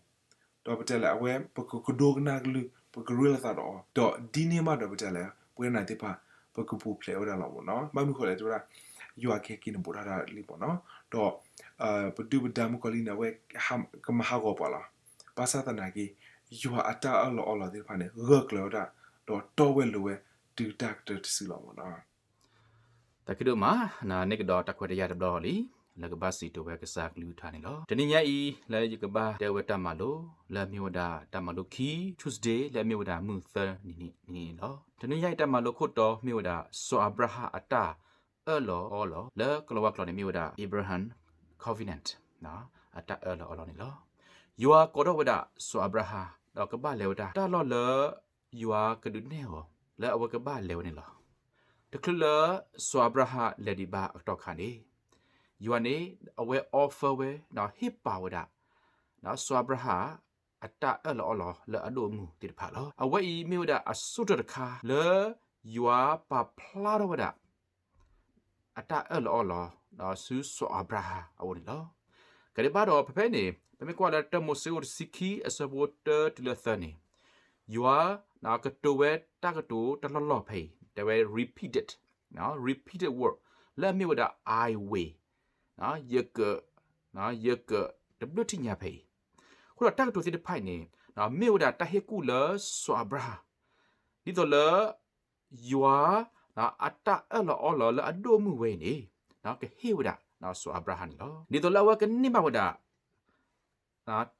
ဒီးပတဲလၢအဝဲ ပကကဒိကနၣ်ကလုၢ် ပကရ့လိာ်သးဒီးအီၤ ဒီးဒ်န့ၣ်မးဒီးပတဲလၢ ပဝဲဒၣ်နၤသ့ၣ်တဖၣ် ပကပူၤဖျဲးဝဲဒၣ်လီၤမးနီၤ ဘၣ်မနုၤဃိလဲၣ်တဲဝဲဒၣ် ယွၤကဟဲက့ၤနဘူးတၢ်တၢ်လံမးနီၤ ဒီး ပဒုၣ်ပဒါမုၣ်ကီၤလံၢ်န့ၣ် အဝဲကမၤဟးဂီၤပှၤလီၤ ဘၣ်ဆၣ်သနာ်က့ ယွၤအတၢ်အၢၣ်လီၤအီလီၤသ့ၣ်တဖၣ်န့ၣ် ဂၢၢ်ကျၢၤဝဲဒၣ် ဒီးတီဝဲလိၤဝဲ တုၤတၢ်ကတၢၢ်တစုလီၤမးနီၤ တၢ်ခံဒိၣ်မး န့ၣ်ကဒီးတၢ်ခွဲးတၢ်ယာ်တဘျီလံ လၢကဘၣ်စံးတဲဝဲကစၢ်ကလုၢ်ကထါန့ၣ်လီၤ. တနံၤညါအံၤ လၢယကဘၣ်တဲဝဲတၢ်မၤလိ လၢအမ့ၢ်ဝဲဒၣ်တၢ်မၤလိခံ Tuesday လၢအမ့ၢ်ဝဲဒၣ်မုၢ်သၢနံၤန့ၣ်လီၤ. တနံၤညါအံၤတၢ်မၤလိခိၣ်တီမ့ၢ်ဝဲဒၣ် စီၤအၤဘြၤဟၣ်အတၢ်အၢၣ်လီၤအီလီၤ လၢကလၤဝါကျိာ်န့ၣ်မ့ၢ်ဝဲဒၣ် Abraham Covenant အတၢ်အၢၣ်လီၤအီလီၤန့ၣ်လီၤ. ယွၤကိးထီၣ်ဝဲဒၣ်စီၤအၤဘြၤဟၣ် ဒီးကဘၣ်လဲၤဝဲဒၣ် တၢ်လီၢ်လၢ ယွၤကဒုးနဲၣ်အီၤ လၢအဝဲကဘၣ်လဲၤဝဲန့ၣ်လီၤ. တချုးလၢစီၤအၤဘြၤဟၣ်လဲၤဒံးဘၣ်အကတီၢ်ခါန့ၣ် ယွၤန့ၣ် အဝဲ offer ဝဲ ဒီးဟ့ၣ်ပာ်ဝဲဒၣ် စီၤအၤဘြၤဟၣ် အတၢ်အၢၣ်လီၤအီလီၤလၢအဒိၣ်အမုၢ်သ့ၣ်တဖၣ်လီၤ. အဝဲအံၤမ့ၢ်ဝဲဒၣ်အဆိကတၢၢ်တခါလၢ ယွၤပာ်ဖျါထီၣ်ဝဲဒၣ် အတၢ်အၢၣ်လီၤအီလီၤ ဆူစီၤအၤဘြၤဟၣ်အအိၣ်န့ၣ်လီၤ. ကဒဲးဘၣ်ဒီးဖဲဖဲန့ၣ် ပမ့ၢ်ကွၢ်လၢတၢမိၤၡ့အခိၣ်တဆံခံအဆၢဖိတၢတုၤလၢသၢန့ၣ် ယွၤ ကတိၤဝဲတၢ်ကတိၤတၢ်လီၢ်လီၢ်ဖဲအံၤ တဲဝဲ repeated, repeated word လၢအမ့ၢ်ဝဲဒၣ် I will, ယက, ယက, တဘျုးထံၣ်ညါဖဲအံၤ. အဃိဒီးတၢ်ကတိၤသ့ၣ်တဖၣ်အံၤန့ၣ် မ့ၢ်ဝဲဒၣ်တၢ်ဟ့ၣ်ကူၣ်လၢစီၤအၤဘြၤဟၣ် ဒ်သိးလၢ ယွၤ အတၢ်အၢၣ်လီၤအီလီၤလၢအဒိၣ်အမုၢ်ဝဲအံၤန့ၣ် ကဟ့ၣ်ဝဲဒၣ် စီၤအၤဘြၤဟၣ်န့ၣ်လီၤ. ဒ်သိးလၢအဝဲကန့ၢ်ဘၣ်ဝဲဒၣ်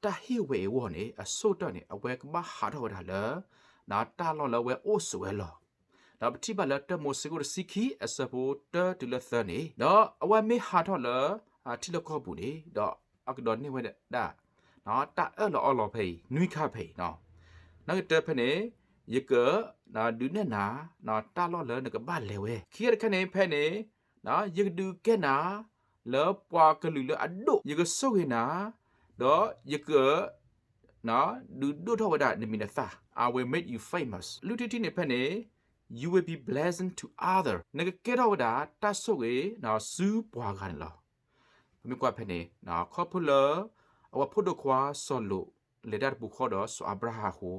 တၢ်ဟ့ၣ်ဝဲအံၤအဂီၢ်န့ၣ် အဆိကတၢၢ်န့ၣ် အဝဲကဘၣ်ဟးထီၣ်ဝဲဒၣ်လၢ တၢ်လီၢ်လၢအဝဲအိၣ်ဆိးဝဲလီၤ. ဒီးပထံၣ်ဘၣ်လၢတၢမိၤၡ့ခိၣ်တဆံခံအဆၢဖိတၢတုၤလၢသၢန့ၣ်, ဒီးအဝဲမ့ၢ်ဟးထီၣ်လၢ ထံလီၢ်ကီၢ်ပူၤန့ၣ်, ဒီးအကဒိးန့ၢ်ဝဲဒၣ် တၢ်အၢၣ်လီၤအီလီၤဖဲအံၤ နွံခါဖဲအံၤ, နၢ်ကတၢၢ်ဖဲန့ၣ်, ယက ဒုးနဲၣ်နၤ တၢ်လီၢ်လၢနကဘၣ်လဲၤဝဲ, ခံခါတခါန့ၣ်ဖဲန့ၣ်, ယကဒုးကဲနၤ လၢပှၤကလုာ်လၢအဒိၣ်, ယကဆိၣ်ဂ့ၤနၤ, ဒီးယက ဒုးဒိၣ်ထီၣ်ဝဲဒၣ်နမံၤနသၣ်, I will make you famous. လွံၢ်ထံၣ်တထံၣ်န့ၣ်ဖဲန့ၣ်, you will be blessing to other. နကကဲထီၣ်ဝဲဒၣ်တၢ်ဆိၣ်ဂ့ၤ ဆူပှၤဂၤန့ၣ်လီၤ. ပမ့ၢ်ကွၢ်ဖဲန့ၣ်, ခီဖျိလၢ အဝဲဖိဒိၣ်ခွါစီၤလိာ် လဲၤတၢ်တပူၤဃီဒီးစီၤအၤဘြၤဟၣ်အဃိ,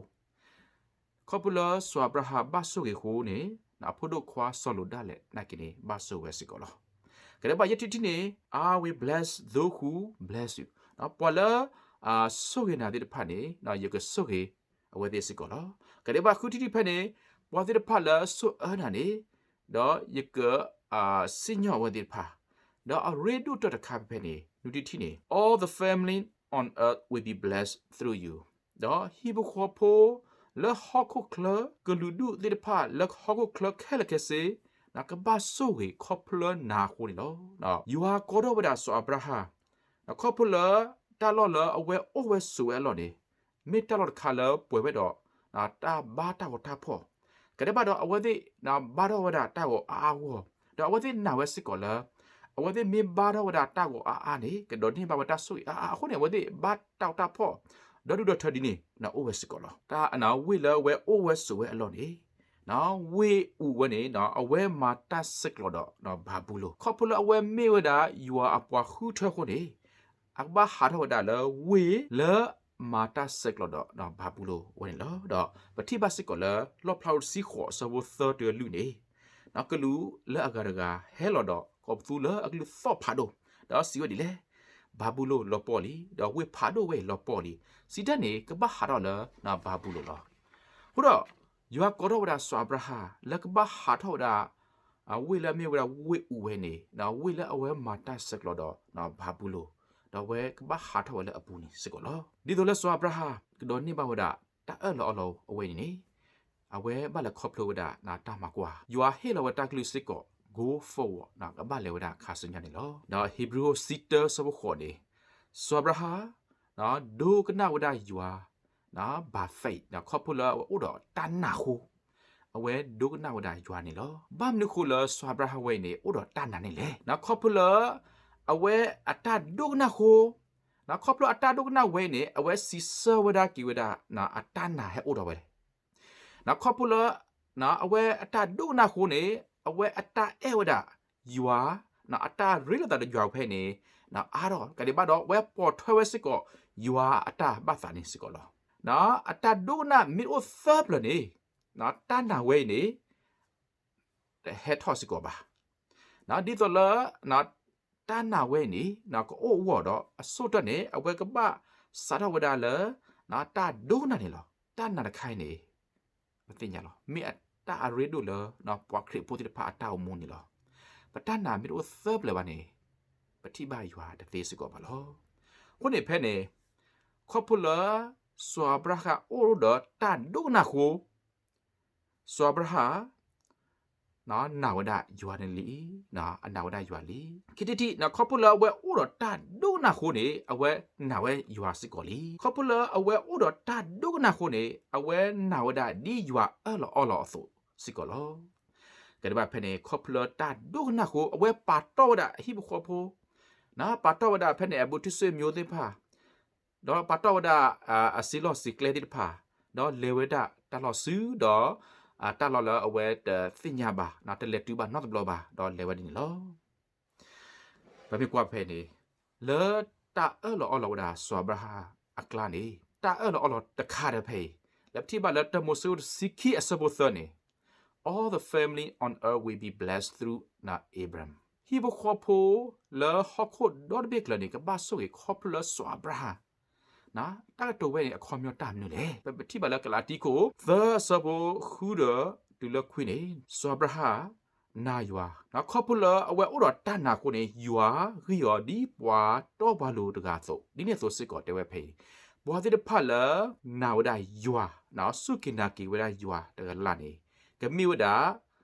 ခီဖျိလၢစီၤအၤဘြၤဟၣ်ဘၣ်ဆိၣ်ဂ့ၤအဃိန့ၣ်, အဖိဒိၣ်ခွါစီၤလိာ်ဒၣ်လဲာ်နာ်က့န့ၣ် ဘၣ်ဆိၣ်ဝဲစ့ၢ်ကီးလီၤ. ကဒဲးဘၣ်ယဲၢ်ထံၣ်တထံၣ်န့ၣ်, I will bless those who bless you. ပှၤလၢ ဆိၣ်ဂ့ၤနၤသ့ၣ်တဖၣ်န့ၣ်, ယကဆိၣ်ဂ့ၤအဝဲသ့ၣ်စ့ၢ်ကီးလီၤ. ကဒဲးဘၣ်ဃုထံၣ်တထံၣ်ဖဲန့ၣ်, ပှၤသ့ၣ်တဖၣ်လၢဆိၣ်အၢနၤန့ၣ်, ဒီးယက စံၣ်ညီၣ်အဝဲသ့ၣ်တဖၣ်, ဒီးအရ့ဒိၣ်တၢၢ်တခါဖဲန့ၣ်, နွံထံၣ်တထံၣ်န့ၣ်, all the family on earth will be blessed through you. ဒီးဟံၣ်ဖိဃီဖိ လၢဟီၣ်ခိၣ်ချၢ ကလုာ်ဒူၣ်သ့ၣ်တဖၣ်လၢဟီၣ်ခိၣ်ချၢခဲလၢာ်ခဲဆ့, ကဘၣ်ဆိၣ်ဂ့ၤခီဖျိလၢနၤအဃိန့ၣ်လီၤ. ယွၤကိးထီၣ်ဝဲဒၣ်စီၤအၤဘြၤဟၣ်, ခီဖျိလၢတၢ်လီၢ်လၢအဝဲအိၣ်ဝဲဆိးဝဲအလီၢ်န့ၣ်, မ့ၢ်တၢ်လီၢ်တခါလၢပှဲၤဝဲဒီး တၢ်ဘါတၢ်ဂီၤတၢ်ဖီၣ်, ကဒဲးဘၣ်ဒီးအဝဲသ့ၣ်ဘါထီၣ်ဝဲဒၣ်တၢ်ဂီၤအါအါဂီၢ်, ဒီးအဝဲသ့ၣ်နာ်ဝဲစ့ၢ်ကီးလၢ အဝဲသ့ၣ်မ့ၢ်ဘါထီၣ်ဝဲဒၣ်တၢ်ဂီၤအါအါန့ၣ် ကဒိးန့ၢ်ဘၣ်ဝဲတၢ်ဆိၣ်ဂ့ၤအါအါအဃိန့ၣ် အဝဲသ့ၣ်ဘါတၢ်ဂီၤတၢ်ဖီၣ် ဒီးဒုၣ်ဒီးထၢဒ်န့ၣ် အိၣ်ဝဲစ့ၢ်ကီးလီၤ. တၢ်ဝ့ၢ်လၢအဝဲအိၣ်ဝဲဆိးဝဲအလီၢ်န့ၣ် ဝ့ၢ်အူးဝဲန့ၣ် အဝဲမၤတၢ်ဆဲးကျိးဒီးဘၤဘူလိၣ်, ခီဖျိလၢအဝဲမ့ၢ်ဝဲဒၣ်ယွၤအပှၤဃုထၢအဃိန့ၣ် အကဘၣ်ဟးထီၣ်ဝဲဒၣ်လၢဝ့ၢ်လၢမၤတၢ်ဆဲးကျိးဒီးဘၤဘူလိၣ်ဝဲန့ၣ်လီၤ. ဒီးပထံၣ်ဘၣ်စ့ၢ်ကီးလၢ လီၣ်ဖျါအဆၢဖိသၢတုၤလွံၢ်န့ၣ်, ကလူးလၢအဂၤတဂၤဟဲလီၤဒီးကိးပသူလၢအကလုၢ်သီၣ်ဖးဒိၣ်, ဒီးစံးဝဲဒ်လဲၣ်, ဘၤဘူလိၣ်လီၤပှီၢ်လံ, ဒီးဝ့ၢ်ဖးဒိၣ်ဝဲအံၤလီၤပှီၢ်လံ, စံးတၢ်န့ၣ် ကဘၣ်ဟးထီၣ်လၢဘၤဘူလိၣ်လီၤ. အဃိဒီး ယွၤကိးထီၣ်ဝဲဒၣ်စီၤအၤဘြၤဟၣ် လၢကဘၣ်ဟးထီၣ်ဝဲဒၣ် ဝ့ၢ်လၢအမ့ၢ်ဝဲဒၣ်ဝ့ၢ်အူးဝဲန့ၣ်, ဝ့ၢ်လၢအဝဲမၤတၢ်ဆဲးကျိးဒီးဘၤဘူလိၣ်, ဒီးအဝဲကဘၣ်ဟးထီၣ်ဝဲလၢအပူၤန့ၣ်စ့ၢ်ကီးလီၤ. ဒ်သိးလၢစီၤအၤဘြၤဟၣ် ကဒိးန့ၢ်ဘၣ်ဝဲဒၣ် တၢ်အၢၣ်လီၤအီလီၤအဝဲန့ၣ်န့ၣ်, အဝဲဘၣ်လဲၤခီဖျိဝဲဒၣ်တၢ်မၤကွၢ်, ယွၤဟ့ၣ်လီၤဝဲတၢ်ကလုၢ်စ့ၢ်ကီး go forward ကဘၣ်လဲၤဝဲဒၣ်ခါဆူညါန့ၣ်လီၤ. ဒီးဟံးဘြူၤဆံတၢဆၢဖိဃိးန့ၣ်, စီၤအၤဘြၤဟၣ် ဒိကနၣ်ဝဲဒၣ်ယွၤ by faith ခီဖျိလၢအဝဲအိၣ်ဒီးတၢ်နာ်အဃိ, အဝဲဒိကနၣ်ဝဲဒၣ်ယွၤန့ၣ်လီၤ. ဘၣ်မနုၤဃိလၢစီၤအၤဘြၤဟၣ်ဝဲအံၤန့ၣ် အိၣ်ဒီးတၢ်နာ်န့ၣ်လဲၣ်. ခီဖျိလၢ အဝဲအတၢ်ဒိကနၣ်အဃိ, ခီဖျိအတၢ်ဒိကနၣ်ဝဲအံၤန့ၣ် အဝဲစံးဆၢဝဲဒၣ်က့ၤဝဲဒၣ် အတၢ်နာ်ဟဲအိၣ်ဒီးဝဲလဲၣ်. ခီဖျိလၢ အဝဲအတၢ်ဒိကနၣ်အဃိန့ၣ် အဝဲအတၢ်အဲၣ်ဝဲဒၣ်ယွၤ, အတၢ်ရ့လိာ်သးဒီးယွၤဖဲန့ၣ် အါထီၣ်, ကဒဲးဘၣ်ဒီး အဝဲပိာ်ထွဲဝဲစ့ၢ်ကီး ယွၤအတၢ်ဘၣ်သးန့ၣ်စ့ၢ်ကီးလီၤ. အတၢ်ဒိကနၣ်မ့ၢ်တအိၣ်သၢပျၢၤန့ၣ် တၢ်နာ်ဝဲအံၤန့ၣ် တဟဲထီၣ်စ့ၢ်ကီးဘၣ်. ဒ်သိးလၢ တၢ်နာ်ဝဲအံၤန့ၣ် ကအိၣ်အဂီၢ်ဒီး အဆိကတၢၢ်န့ၣ် အဝဲကဘၣ်စးထီၣ်ဝဲဒၣ်လၢ တၢ်ဒိကနၣ်န့ၣ်လီၤ. တၢ်နာ်တခါအံၤန့ၣ် ပသ့ၣ်ညါလီၤ. မ့ၢ်အတၢ်အရ့ဒိၣ်လၢ ပှၤခရံာ်ဖိသ့ၣ်တဖၣ်အတၢ်အိၣ်မူန့ၣ်လီၤ. ပတၢ်နာ်မ့ၢ်တအိၣ်သၢပျၢၤဘၣ်န့ၣ် ပထံၣ်ဘၣ်ယွၤတသ့စ့ၢ်ကီးဘၣ်လီၤ. အဃိန့ၣ်ဖဲန့ၣ် ခီဖျိလၢ စီၤအၤဘြၤဟၣ်အိၣ်ဒီးတၢ်ဒိကနၣ်အဃိ စီၤအၤဘြၤဟၣ် နာ်ဝဲဒၣ်ယွၤန့ၣ်လံ, အနာ်ဝဲဒၣ်ယွၤလံ. ခံထံၣ်တထံၣ် ခီဖျိလၢအဝဲအိၣ်ဒီးတၢ်ဒိကနၣ်အဃိန့ၣ် အဝဲနာ်ဝဲယွၤစ့ၢ်ကီးလံ. ခီဖျိလၢအဝဲအိၣ်ဒီးတၢ်ဒိကနၣ်အဃိန့ၣ် အဝဲနာ်ဝဲဒၣ်ဒ်ယွၤအၢၣ်လီၤအီလီၤအသိးစ့ၢ်ကီးလီၤ. ကဒဲးဘၣ်ဖဲန့ၣ် ခီဖျိလၢတၢ်ဒိကနၣ်အဃိ အဝဲပာ်တီၢ်ဝဲဒၣ်အဟံၣ်ဖိဃီဖိ, ပာ်တီၢ်ဝဲဒၣ်ဖဲန့ၣ် အဘူးတံၢ်စ့ၣ်မိၤသ့ၣ်တဖၣ် ဒီးပာ်တီၢ်ဝဲဒၣ် အစံလီၢ်စံကျဲသ့ၣ်တဖၣ်, ဒီးလဲၤဝဲဒၣ်တၢ်လီၢ်ဆူဒီး တၢ်လီၢ်လၢအဝဲတသ့ၣ်ညါဘၣ်, တလဲၤတုၤဘၣ်နီတဘျီဘၣ်, ဒီးလဲၤဝဲဒ်န့ၣ်လီၤ. ပမ့ၢ်ကွၢ်ဖဲန့ၣ် လၢတၢ်အၢၣ်လီၤအီလီၤဝဲဒၣ်စီၤအၤဘြၤဟၣ်အကျါန့ၣ် တၢ်အၢၣ်လီၤအီလီၤတခါတဖဲအံၤ လၢပထံၣ်ဘၣ်လၢတၢမိၤၡ့တဆံခံအဆၢဖိသၢန့ၣ်, All the family on earth will be blessed through Abram. ဟံၣ်ဖိဃီဖိလၢဟီၣ်ခိၣ်ဒီတဘ့ၣ်ကျၢၤန့ၣ် ကဘၣ်ဆိၣ်ဂ့ၤခီဖျိလၢစီၤအၤဘြၤဟၣ် တၢ်ကတိၤဝဲန့ၣ် အခီပညီတၢ်မနုၤလဲၣ်. ပထံၣ်ဘၣ်လၢကလၤတံခိၣ် သၢအဆၢဖိဃုဒီးတုၤလၢခွံန့ၣ် စီၤအၤဘြၤဟၣ် နာ်ယွၤ, ခီဖျိလၢအဝဲအိၣ်ဒီးတၢ်နာ်အဃိန့ၣ် ယွၤဂံၢ်အီၤဒ်ပှၤတီပှၤလိၤတဂၤအသိး, ဒ်န့ၣ်အသိးစ့ၢ်ကီးတဲဝဲဖဲအံၤ, ပှၤသ့ၣ်တဖၣ်လၢနာ်ဝဲဒၣ်ယွၤ, စူၢ်က့ၤနာ်က့ၤဝဲဒၣ်ယွၤတဂၤလၢ်န့ၣ် ကမ့ၢ်ဝဲဒၣ်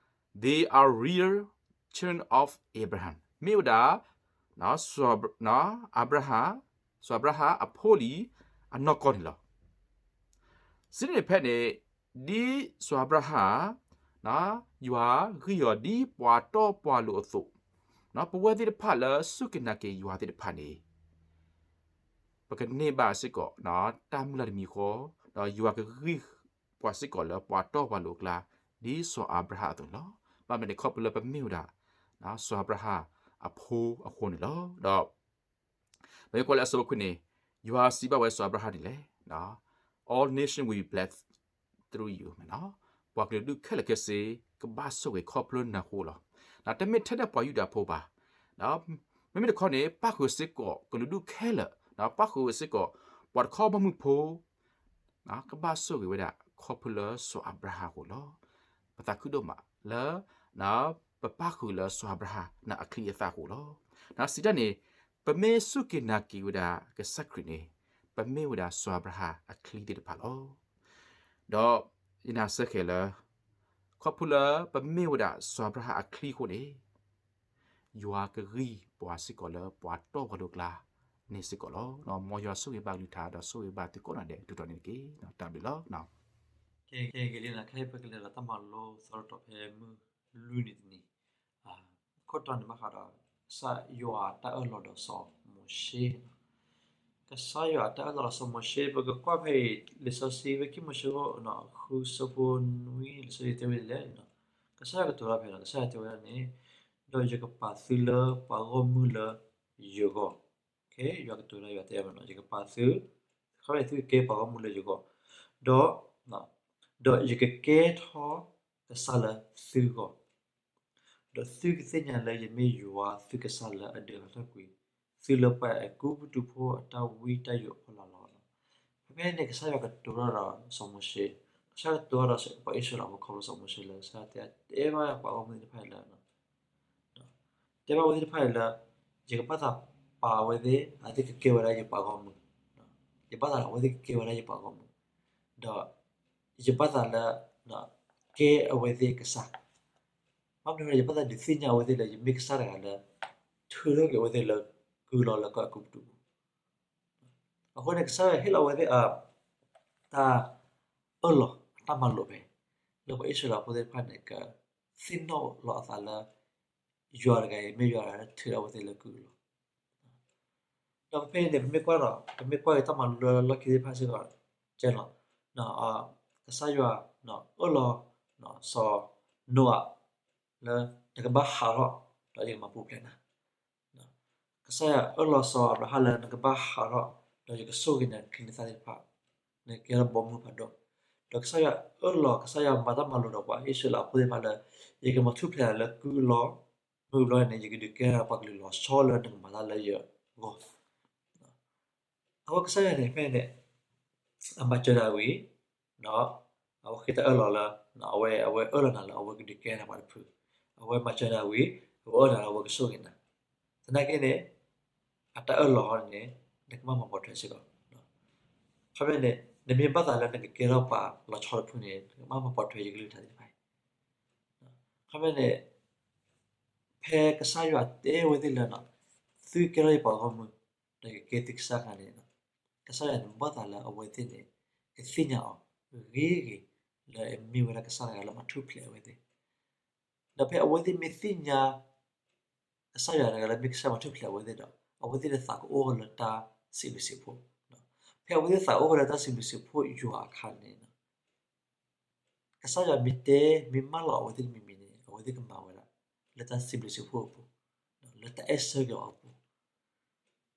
They are real children of Abraham. မ့ၢ်ဝဲဒၣ် စီၤအၤဘြၤဟၣ်, စီၤအၤဘြၤဟၣ်အဖိလံ အနီၢ်ကီၢ်န့ၣ်လီၤ. စံးန့ၣ်ဖဲန့ၣ် ဒ်စီၤအၤဘြၤဟၣ် ယွၤဂံၢ်အီၤဒ်ပှၤတီပှၤလိၤအသိး, ပဝဲသ့ၣ်တဖၣ်လၢစူၢ်က့ၤနာ်က့ၤယွၤသ့ၣ်တဖၣ်န့ၣ် ပကန့ၢ်ဘၣ်စ့ၢ်ကီး တၢ်မုၢ်လၢ်တမံၤဃီ, ဒီးယွၤကဂံၢ်ပှၤစ့ၢ်ကီးလၢပှၤတီပှၤလိၤအကျါ ဒ်စီၤအၤဘြၤဟၣ်အသိးန့ၣ်လီၤ. ဘၣ်မနုၤန့ၣ် ခီဖျိလၢပမ့ၢ်ဝဲဒၣ် စီၤအၤဘြၤဟၣ်အဖိအဃိန့ၣ်လီၤ. ဒီး ပမ့ၢ်ကွၢ်လၢအဆၢဖိခွံန့ၣ် ယွၤစံးဘၣ်ဝဲစီၤအၤဘြၤဟၣ်ဒ်လဲၣ်, All nations will be blessed through you. ပှၤကလုာ်ဒူၣ်ခဲလၢာ်ခဲဆ့ ကဘၣ်ဆိၣ်ဂ့ၤခီဖျိနၤအဃိလီၤ. တမ့ၢ်ထဲဒၣ်ပှၤယူဒၤဖိဘၣ်, မ့မ့ၢ်တခီန့ၣ် ပၣ်ဃုာ်စ့ၢ်ကီးကလုာ်ဒူၣ်ခဲလၢာ်, ပၣ်ဃုာ်စ့ၢ်ကီး ပှၤတခီဘီမုၢ်ဖိ ကဘၣ်ဆိၣ်ဂ့ၤဝဲဒၣ်ခီဖျိလၢစီၤအၤဘြၤဟၣ်အဃိလီၤ. ပသးခုဒိၣ်မးလၢ ပပၣ်ဃုာ်လၢစီၤအၤဘြၤဟၣ်အချံအသၣ်အဃိလီၤ. စံးတၢ်န့ၣ် ပမ့ၢ်စူၢ်က့ၤနာ်က့ၤဝဲဒၣ်ကစၢ်ခရံာ်န့ၣ် ပမ့ၢ်ဝဲဒၣ်စီၤအၤဘြၤဟၣ်အချံသ့ၣ်တဖၣ်လီၤ. ဒီးယနာ်စ့ၢ်ကီးလၢ ခီဖျိလၢပမ့ၢ်ဝဲဒၣ်စီၤအၤဘြၤဟၣ်အချံအဃိန့ၣ် ယွၤကဂံၢ်ပှၤစ့ၢ်ကီးလၢပှၤတီပှၤလိၤအကျါန့ၣ်စ့ၢ်ကီးလီၤ. မ်ယွၤဆိၣ်ဂ့ၤဘၣ်ကလုၢ်ကထါ ဒီးဆိၣ်ဂ့ၤဘၣ်သုကိးဂၤဒဲး တုၤတၢ်န့ၣ်တက့ၢ်. တၢ်ဘျုးလီၤ. ကဲ ကဲ ကဲလံနီၤ ခဲအံၤပကလဲၤဒီးတၢ်မၤလိသီတတီၤ ဖဲမုၢ်လွံၢ်နံၤတနံၤ, ခိၣ်တီန့ၣ်ဘၣ်ဃးဒီး ကစၢ်ယွၤအတၢ်အၢၣ်လီၤဒီးစီၤမိၤၡ့နီၤ. ကစၢ်ယွၤအတၢ်အၢၣ်လီၤဒီးစီၤမိၤၡ့ ပကကွၢ်ဖဲအံၤ လံာ်စီဆှံဖဲခံမိၤၡ့အခိၣ်ဃု ဆၢဖိနွံ လံာ်စီဆှံတဲဝဲဒ်လဲၣ်, ကစၢ်ယွၤကတိၤတၢ်ဖဲနီၤ ကစၢ်ယွၤတဲဝဲဒၣ်န့ၣ်, ဒီးယကပာ်သုလၢပှၤဂီၢ်မုၢ်လၢယဂီၢ်, ယွၤကတိၤတၢ် ယွၤတဲဝဲနီၤ ယကပာ်သု, ခီဖျိသုကကဲပှၤဂီၢ်မုၢ်လၢယဂီၢ်, ဒီး ဒီးယကကဲထီၣ်ကစၢ်လၢသုဂီၢ်, ဒီးသုကသ့ၣ်ညါလၢယမ့ၢ်ယွၤသုကစၢ်လၢအဒုးအလီၢ်တၢ်ကွံ သုလၢပှၤအဲၤကူပတူးဖိအတၢ်ဝံတၢ်ယိးအဖီလာ်လီၤ. ဖဲဖဲန့ၣ် ကစၢ်ယွၤကတိၤတၢ်ဒီးစီၤမိၤၡ့, ကစၢ်ယွၤကတိၤတၢ်ဒီးပှၤအံၣ်စရ့လးဖိခီဖျိစီၤမိၤၡ့လၢ ကစၢ်ယွၤတဲ တဲဘၣ်ပှၤဂီၢ်မုၢ်သ့ၣ်တဖၣ်အံၤလၢ တဲဘၣ်အဝဲသ့ၣ်တဖၣ်အံၤလၢ ယကဘၣ်သးပာ်အဝဲသ့ၣ် အဝဲသ့ၣ်ကကဲဝဲဒၣ်ယပှၤဂီၢ်မုၢ်, ယဘၣ်သးလၢအဝဲသ့ၣ်ကကဲဝဲဒၣ်ယပှၤဂီၢ်မုၢ်, ဒီးယဘၣ်သးလၢ ကဲအဝဲသ့ၣ်ကစၢ်, ဘၣ်မနုၤဃိလဲၣ် ယဘၣ်သးဒုးသ့ၣ်ညါအဝဲသ့ၣ်လၢ ယမ့ၢ်ကစၢ်တဂၤလၢ ထုးထီၣ်က့ၤအဝဲသ့ၣ်လၢကုၢ်လီၤလၢကီၢ်အဲၤကူပတူးပူၤ အဃိန့ၣ် ကစၢ်ယွၤဟ့ၣ်လီၤဝဲသ့ၣ် တၢ်အၢၣ်လီၤအတၢ်မၤလိာ်ဖဲ လၢပှၤအံၣ်စရ့လးဖိသ့ၣ်တဖၣ်န့ၣ် ကသ့ၣ်နီၣ်လီၤအသးလၢ ယွၤတဂၤအံၤ မ့ၢ်ယွၤတဂၤလၢထုးထီၣ်အဝဲသ့ၣ်လၢကုၢ်လီၤ. ဒီးဖဲအံၤန့ၣ် ပမ့ၢ်ကွၢ်ဒီး ပမ့ၢ်ကွၢ်က့ၤတၢ်မၤလိလၢလီၢ်ခံသ့ၣ်တဖၣ်စ့ၢ်ကီး ကဲလီၤ, ကစၢ်ယွၤ အၢၣ်လီၤ စီၤနိအၤ လၢနကဘၣ်ဟးထီၣ် ဒီးယကမၤပူၤဖျဲးနၤ ကစၢ်ယွၤအၢၣ်လီၤစီၤအၤဘြၤဟၣ်လၢနကဘၣ်ဟးထီၣ် ဒီးယကဆိၣ်ဂ့ၤနၤချံနသၣ်သ့ၣ်တဖၣ်, နကကဲထီၣ်ဘီမုၢ်ဖးဒိၣ်, ဒီးကစၢ်ယွၤအၢၣ်လီၤ ကစၢ်ယွၤမၤတၢ်မၤလိာ်ဒီးပှၤအံၣ်စရ့လးဖိသ့ၣ်တဖၣ်လၢ ယကမၤထူၣ်ဖျဲးနၤလၢကုၢ်အလီၢ်, မုၢ်ဘျီန့ၣ် ယကဒုးကဲထီၣ်ပှၤကလုာ်လီၤဆီလၢနကမၤတၢ်လၢယဂီၢ် အဃိကစၢ်ယွၤန့ၣ် ဖဲန့ၣ် အမၤစၢၤနၤဝံၤ ဒီး အဝဲဃ့တၢ်အၢၣ်လီၤလၢ အဝဲ အဝဲအၢၣ်လီၤနၤလၢအဝဲကဒုးကဲနၤပှၤတဖု, အဝဲမၤစၢၤနၤဝံၤ အဝဲအၢၣ်နၤလၢအဝဲကဆိၣ်ဂ့ၤနၤ, သနာ်က့န့ၣ် အတၢ်အၢၣ်လီၤန့ၣ် နကဘၣ်မၤပိာ်ထွဲစ့ၢ်ကီး, ခီဖျိန့ၣ် နမ့ၢ်ဘၣ်သးလၢနကကဲထီၣ်ပှၤလီၤဆီတဖုန့ၣ် နကဘၣ်မၤပိာ်ထွဲယကလုၢ်ကထါသ့ၣ်တဖၣ်အံၤ, ခီဖျိန့ၣ် ဖဲကစၢ်ယွၤတဲဝဲသ့ၣ်လၢ သုကဲထီၣ်ယပှၤဂီၢ်မုၢ် ဒီးယကကဲသုကစၢ်အခါန့ၣ် ကစၢ်ယွၤန့ၣ် ဘၣ်သးလၢအဝဲသ့ၣ်န့ၣ် ကသ့ၣ်ညါအီၤဂ့ၤဂ့ၤ လၢအမ့ၢ်ဝဲဒၣ်ကစၢ်တဂၤလၢမၤထူၣ်ဖျဲးအဝဲသ့ၣ်, ဒီးဖဲအဝဲသ့ၣ်မ့ၢ်သ့ၣ်ညါ ကစၢ်ယွၤတဂၤလၢမ့ၢ်ကစၢ်မၤထူၣ်ဖျဲးအဝဲသ့ၣ်ဒီး အဝဲသ့ၣ်န့ၣ်သးကအိၣ်လၢတၢ်စံးဘျုးစံးဖှိၣ်, ဖဲအဝဲသ့ၣ်သးကအိၣ်ဝဲလၢတၢ်စံးဘျုးစံးဖှိၣ်ယွၤအခါန့ၣ် ကစၢ်ယွၤမ့ၢ်တဲ မ့ၢ်မၢလီၤအဝဲသ့ၣ်တမံၤမံၤန့ၣ် အဝဲသ့ၣ်ကမၤဝဲဒၣ် လၢတၢ်စံးဘျုးစံးဖှိၣ်အပူၤ, လၢတၢ်အဲၣ်ဆၢက့ၤအီၤအပူၤ,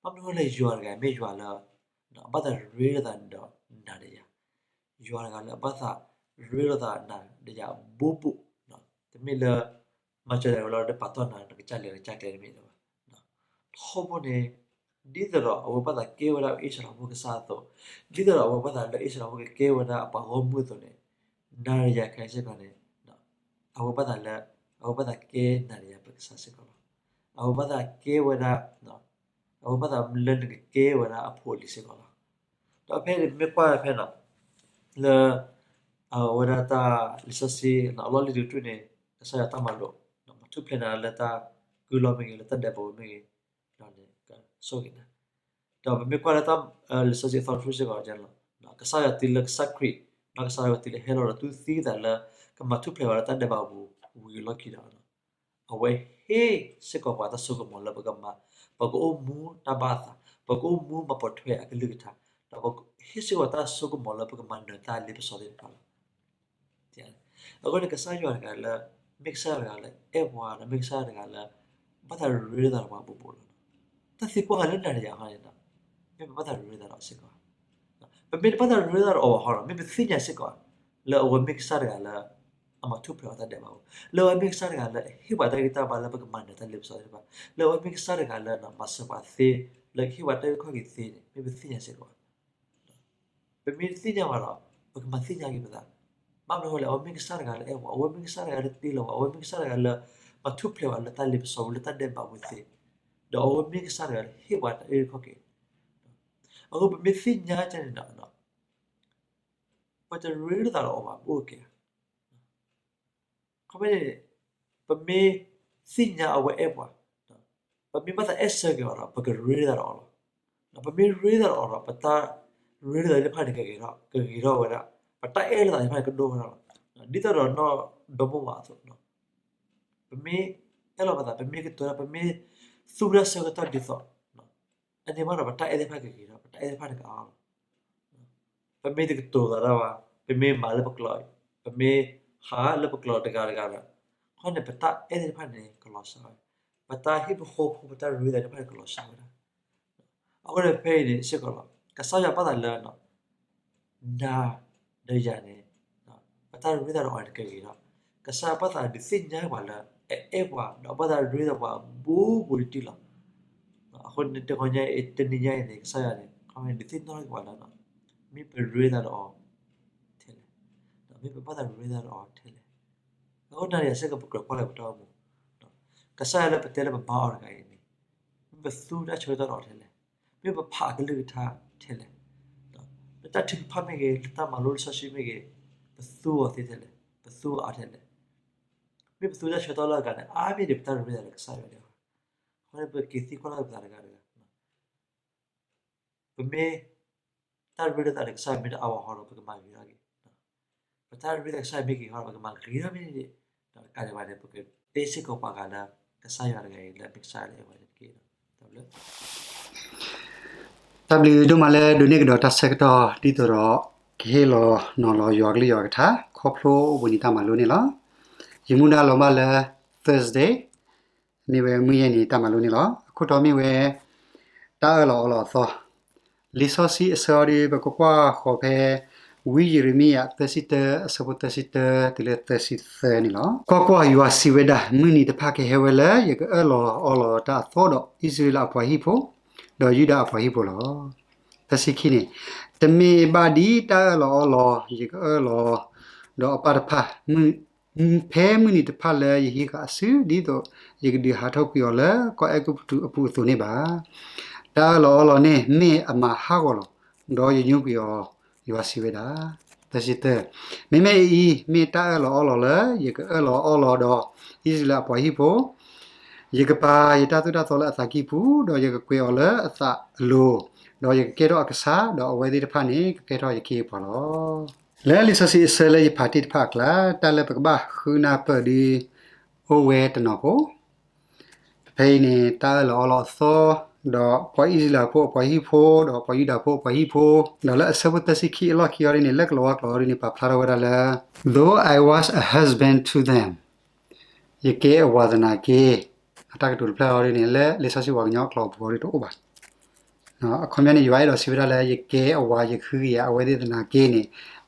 ဘၣ်မနုၤဃိလဲၣ် ယွၤတဂၤမ့ၢ်ယွၤလၢ အဘၣ်သးရ့လိာ်သးဒီးနၤဒီးယၤ, ယွၤတဂၤလၢအဘၣ်သးရ့လိာ်သးနၤဒီးယၤဘူးဘူး, တမ့ၢ်လၢ မၤစၢၤနၤဝံၤလီၤ ပာ်တီၢ်နၤ နကစၢ်လဲၤကစၢ်ကျဲတမ့ၢ်လၢၤဘၣ်. ထီဘိန့ၣ် ဒ်သိးဒီးအဝဲဘၣ်သးကဲဝဲဒၣ်အံၣ်စရ့လးဖိကစၢ်အသိး, ဒ်သိးဒီးအဝဲဘၣ်သးလၢအံၣ်စရ့လးဖိကကဲဝဲဒၣ်အပှၤဂီၢ်မုၢ်အသိးန့ၣ်, နၤဒီးယၤခဲအံၤစ့ၢ်ကီးန့ၣ် အဝဲဘၣ်သးလၢ အဝဲဘၣ်သးကဲနၤဒီးယၤပကစၢ်စ့ၢ်ကီးလီၤ. အဝဲဘၣ်သးကဲဝဲဒၣ် အဝဲဘၣ်သးလၢနကကဲဝဲဒၣ်အဖိအလံၤစ့ၢ်ကီးလီၤ. ဒီးဖဲန့ၣ်မ့ၢ်ကွၢ်ဖဲန့ၣ် လၢ အဝဲဒၣ်တၢ်လံာ်စီဆှံ အလီၢ်လံၤတကတြူၢ်န့ၣ် ကစၢ်ယွၤတၢ်မၤလိာ်, မၤထူၣ်ဖျဲးနၤလၢတၢ်ကုၢ်လီၢ်မ့ၢ်ဂ့ၤ, လၢတၢ်ဒဲးဘးပူၤမ့ၢ်ဂ့ၤ, ဒီးန့ၣ်ကဆိၣ်ဂ့ၤနၤ. ဒီးပမ့ၢ်ကွၢ်လၢတၢ်, လံာ်စီဆှံအသီတဖျၢၣ်စ့ၢ်ကီးန့ၣ်လီၤ, ကစၢ်ယွၤတုၤလၢကစၢ်ခရံာ်, ဒီးကစၢ်ယွၤတုၤလၢဟဲလီၤဒီးတူၢ်သံသးလၢ ကမၤထူၣ်ဖျဲးဝဲဒၣ်တၢ်ဒဲးဘးပူၤဝံၤအလီၢ်ခံဒီး အဝဲဟ့ၣ်စ့ၢ်ကီးပှၤတၢ်စိကမီၤလၢပကမၤ, ပကအိၣ်မူတၢ်ဘၣ်အသး, ပကအိၣ်မူမၤပိာ်ထွဲအကလုၢ်ကထါ, ဒီးပဟ့ၣ်စ့ၢ်ကီးတၢ်စိကမီၤလၢပကမၤနၢၤတၢ်လ့ပစီသ့ၣ်တဖၣ်လီၤ. အဃိန့ၣ် ကစၢ်ယွၤတဂၤလၢ, မ့ၢ်ကစၢ်ယွၤတဂၤလၢအဲၣ်ပှၤ, ဒီးမ့ၢ်ကစၢ်ယွၤတဂၤလၢ ဘၣ်သးရ့လိာ်သးဒီးပှၤဘူးဘူးလီၤ. တၢ်သံကွၢ်ဃီၤလၢနၤဒီးယၤဟီန့ၣ်ဒီး, မ့ၢ်ပဘၣ်သးရ့လိာ်သးဒီးစ့ၢ်ကီးဧါ. ပမ့ၢ်တဘၣ်သးရ့လိာ်သးဒီးအီၤဘၣ်ဟီဒီး မ့ၢ်ပသ့ၣ်ညါစ့ၢ်ကီးဧါ, လၢအဝဲမ့ၢ်ကစၢ်တဂၤလၢ အမၤထူၣ်ဖျဲးအီၤတၢ်ဒဲးဘးပူၤ, လၢအဝဲမ့ၢ်ကစၢ်တဂၤလၢအဟ့ၣ်ပှၤတၢ်ဂံၢ်တၢ်ဘါလၢပကမၤနၢၤတၢ်လ့ပစီသ့ၣ်တဖၣ်, လၢအဝဲမ့ၢ်ကစၢ်တဂၤလၢမၤစၢၤပှၤသ့, လၢကဟ့ၣ်ပှၤတၢ်အုၣ်က့ၤခီၣ်က့ၤသ့န့ၣ် မ့ၢ်ပသ့ၣ်ညါစ့ၢ်ကီးဧါ. ပမ့ၢ်တသ့ၣ်ညါဘၣ်ဒီး ပကမၤသ့ၣ်ညါက့ၤပသး, ဘၣ်မနုၤအဃိလဲၣ်, အဝဲမ့ၢ်ကစၢ်တဂၤလၢအဲၣ်ပှၤ, အဝဲမ့ၢ်ကစၢ်တဂၤလၢတ့လီၤပှၤ, အဝဲမ့ၢ်ကစၢ်တဂၤလၢ မၤထူၣ်ဖျဲးပှၤလၢတၢ်လ့ပစီပူၤ, လၢတၢ်ဒဲးဘးပူၤသ့, ဒီးအဝဲမ့ၢ်ကစၢ်တဂၤလၢဟ့ၣ်ပှၤတၢ်အုၣ်က့ၤခီၣ်က့ၤ. အဃိပမ့ၢ်သ့ၣ်ညါဒ်န့ၣ်ဒီး ပတရ့လိာ်သးဒီးအီၤဘၣ်, ပအိၣ်ကဲဧါ. ခီဖျိန့ၣ် ပမ့ၢ်သ့ၣ်ညါအဝဲအဲၣ်ပှၤ, ပမ့ၢ်ဘၣ်သးအဲၣ်ဆၢက့ၤအီၤဒီး ပကရ့လိာ်သးဒီးအီၤလီၤ. ပမ့ၢ်ရ့လိာ်သးဒီးအီၤဒီး ပတၢ်ရ့လိာ်သးသ့ၣ်တဖၣ်န့ၣ် ကဂ့ၤထီၣ်, ကဂ့ၤထီၣ်ဝဲဒၣ်, ပတၢ်အဲၣ်လိာ်သးသ့ၣ်တဖၣ်န့ၣ် ကဒိၣ်ဝဲဒၣ်လီၤ. ဒ်သိးဒီးနီၢ်ဒီမါဝၤအသိး, ပမ့ၢ်အဲၣ်လီၤပသး, ပမ့ၢ်ကတိၤတၢ်, ပမ့ၢ်သူဝဲဒၣ်ဆၢကတီၢ်ဒ်သိး အန့ၣ်မးဒီး ပတၢ်အဲၣ်သ့ၣ်တဖၣ်ကဂ့ၤထီၣ်, ပတၢ်အဲၣ်သ့ၣ်တဖၣ်န့ၣ်ကအါလီၤ. ပမ့ၢ်တကတိၤသးတၢ်ဘၣ်, ပမ့ၢ်မၤလၢပကျိာ်, ပမ့ၢ်ဟးလၢပကျိာ်တဂၤတဂၤဒီး, ခီန့ၣ် ပတၢ်အဲၣ်သ့ၣ်တဖၣ်န့ၣ် ကလီၤစှၤဝဲ, ပတၢ်ဟံၣ်ဖိဃီဖိ ပတၢ်ရ့သးသ့ၣ်တဖၣ်န့ၣ် ကလီၤစှၤဝဲဒၣ်. အဃိန့ၣ်ဖဲအံၤန့ၣ်စ့ၢ်ကီးလီၤ, ကစၢ်ယွၤဘၣ်သးလၢ နၤဒီးယၤန့ၣ် ပတၢ်ရ့သးဒီးအီၤန့ၣ်ကဂ့ၤထီၣ်, ကစၢ်ယွၤဘၣ်သးဒုးသ့ၣ်ညါပှၤလၢ အအဲၣ်ပှၤ ဒီးဘၣ်သးရ့သးပှၤဘူးဘူးတံၢ်လီၤ. အဃိန့ၣ်တဂီၤညါအံၤ တနံၤညါအံၤန့ၣ် ကစၢ်ယွၤန့ၣ် ခီဖျိဒုးသ့ၣ်နီၣ်ထီၣ်က့ၤပှၤလၢ မ့ၢ်ပရ့သးဒီးအီၤထဲလဲၣ်, ဒီးမ့ၢ်ပဘၣ်သးရ့သးဒီးအီၤထဲလဲၣ်. အဃိန့ၣ် ယစ့ၢ်ကီးပကြၢးကွၢ်လၢပတၢ်အိၣ်မူ, ကစၢ်ယွၤလၢပတဲလၢပဘါအီၤတဂၤအံၤန့ၣ် မ့ၢ်ပသူတၢ်ဆၢကတီၢ်ဒီးအီၤထဲလဲၣ်, မ့ၢ်ပဖးအကလုၢ်ကထါထဲလဲၣ်, လၢတၢ်ထုကဖၣ်မ့ၢ်ဂ့ၤ, လၢတၢ်မၤလိလံာ်စီဆှံမ့ၢ်ဂ့ၤ, ပသူအီၤသ့ထဲလဲၣ်, ပသူအီၤအါထဲလဲၣ်. မ့ၢ်ပသူတၢ်ဆၢကတီၢ်လၢအဂၤန့ၣ် အါမ့ၢ်ဒံးပတၢ်ရ့သးဒီးကစၢ်ယွၤဒံးဘၣ်. အဃိန့ၣ် ပက့ၤသံကွၢ်လၢပသးတဂၤတဂၤ ပမ့ၢ်တၢ်ရ့လိာ်သးဒီးကစၢ်ယွၤ မ့ၢ်တအါဘၣ်ဟီဒီး ပကမၤဂ့ၤထီၣ်က့ၤ, ပတၢ်ရ့လိာ်သးကစၢ်ယွၤမ့ၢ်ဂ့ၤဟီဒီး ပကမၤဂ့ၤထီၣ်မ့ၢ်န့ၣ်, ဒီးတကးဒံးဘၣ်န့ၣ် ပကတဲစ့ၢ်ကီးပှၤဂၤလၢ ကစၢ်ယွၤတဂၤအံၤလၢမ့ၢ်ကစၢ်ယွၤလၢအဲၣ်ဝဲန့ၣ်တက့ၢ်. တၢ်ဘျုးဒိၣ်မးလၢဒိးန့ၢ်ကဒီးတၢ်ဆၢကတီၢ် ဒ်သိးဒီး ကဟ့ၣ်လီၤနီၤလီၤယွၤကလုၢ်ယွၤကထါ ခီဖျိအိၣ်ဘှံးနံၤတၢ်မၤလိန့ၣ်လီၤ. ယမူဒါလီၤဘၣ်လၢ Thursday မ့ၢ်ဝဲမုၢ်ယဲၢ်နံၤတၢ်မၤလိန့ၣ်လီၤ. အခိၣ်တီမ့ၢ်ဝဲ တၢ်အၢၣ်လီၤအီလီၤအသီ, လံာ်စီဆှံအဆၢအီၤဒီး ပကကွၢ်ဃီၤဖဲ ဝံယံးရမံယၤ သၢဆံတၢ အဆၢဖိသၢဆံတၢ တုၤလၢသၢဆံသၢန့ၣ်လီၤ. ကွၢ်ကွၢ်, ယွၤစံးဝဲဒၣ်, မုၢ်နံၤတဖၣ်ကဟဲဝဲလၢ ယကအၢၣ်လီၤအီလီၤတၢ်အသီဒီး အံၣ်စရ့လးအပှၤဟံၣ်ဖိ, ဒီးယူဒၤအပှၤဟံၣ်ဖိလီၤ. သၢဆံခံန့ၣ်, တမ့ၢ်ဘၣ်ဒ်တၢ်အၢၣ်လီၤအီလီၤ ယကအၢၣ်လီၤဒီးအပၢ်တဖၣ် ဖဲမုၢ်နံၤတဖၣ်လၢယဟံးဃာ်အစု ဒ်သိးယကဒုးဟးထီၣ်ကွံာ်အီၤလၢ ကီၢ်အဲၤကူပတူးအပူၤအသိးန့ၣ်ဘၣ်. တၢ်အၢၣ်လီၤအီလီၤန့ၣ် မ့ၢ်အမၤဟးဂီၤလီၤ, ဒီးယညိကွံာ်အီၤ, ယွၤစံးဝဲဒၣ်. သၢဆံသၢ, မ့မ့ၢ်အအံၤ မ့ၢ်တၢ်အၢၣ်လီၤအီလီၤလၢ ယကအၢၣ်လီၤအီလီၤဒီး အံၣ်စရ့လးအပှၤဟံၣ်ဖိ, ယကပာ်ယတၢ်သိၣ်တၢ်သီလၢအသးကံၢ်ပူၤ, ဒီးယကကွဲးအီၤလၢအသးအလိၤ, ဒီးယကကဲထီၣ်အကစၢ်, ဒီးအဝဲသ့ၣ်တဖၣ်န့ၣ် ကကဲထီၣ်ယခ့ယပှၤလီၤ. လၢလံာ်စီဆှံအဆၢလၢယဖးတ့ၢ်တဖၣ်အကျါ တၢ်လၢပကဘၣ်ဃုနၢ်ပၢၢ်ဒု အိၣ်ဝဲတနီၤဖိ, ဖဲအံၤန့ၣ် တၢ်အၢၣ်လီၤအီလီၤအသီ, ဒီးပှၤအံၣ်စရ့လးဖိအပှၤဟံၣ်ဖိ, ဒီးပှၤယူဒၤဖိအပှၤဟံၣ်ဖိ, ဒီးလၢအဆၢဖိသၢဆံခံအလီၢ်ခံအီၤဒ်န့ၣ် လၢကလံးဝါကျိာ်အီၤဒ်န့ၣ် ပာ်ဖျါထီၣ်ဝဲဒၣ်လၢ Though I was a husband to them, ယကဲအဝၤသနာ်က့, အတၢ်ကတိၤတဖျၢၣ်အီၤဒ်န့ၣ် လၢလံာ်စီဆှံပှၤကညီအကျိာ်အပူၤအီၤဒ်တအိၣ်ဘၣ်. အခီပညီန့ၣ် ယွၤအဲၣ်ဒိးစံးဝဲဒၣ်လၢ ယကဲအဝၤ ယကဟုကယာ်အဝဲသ့ၣ်သနာ်က့န့ၣ်,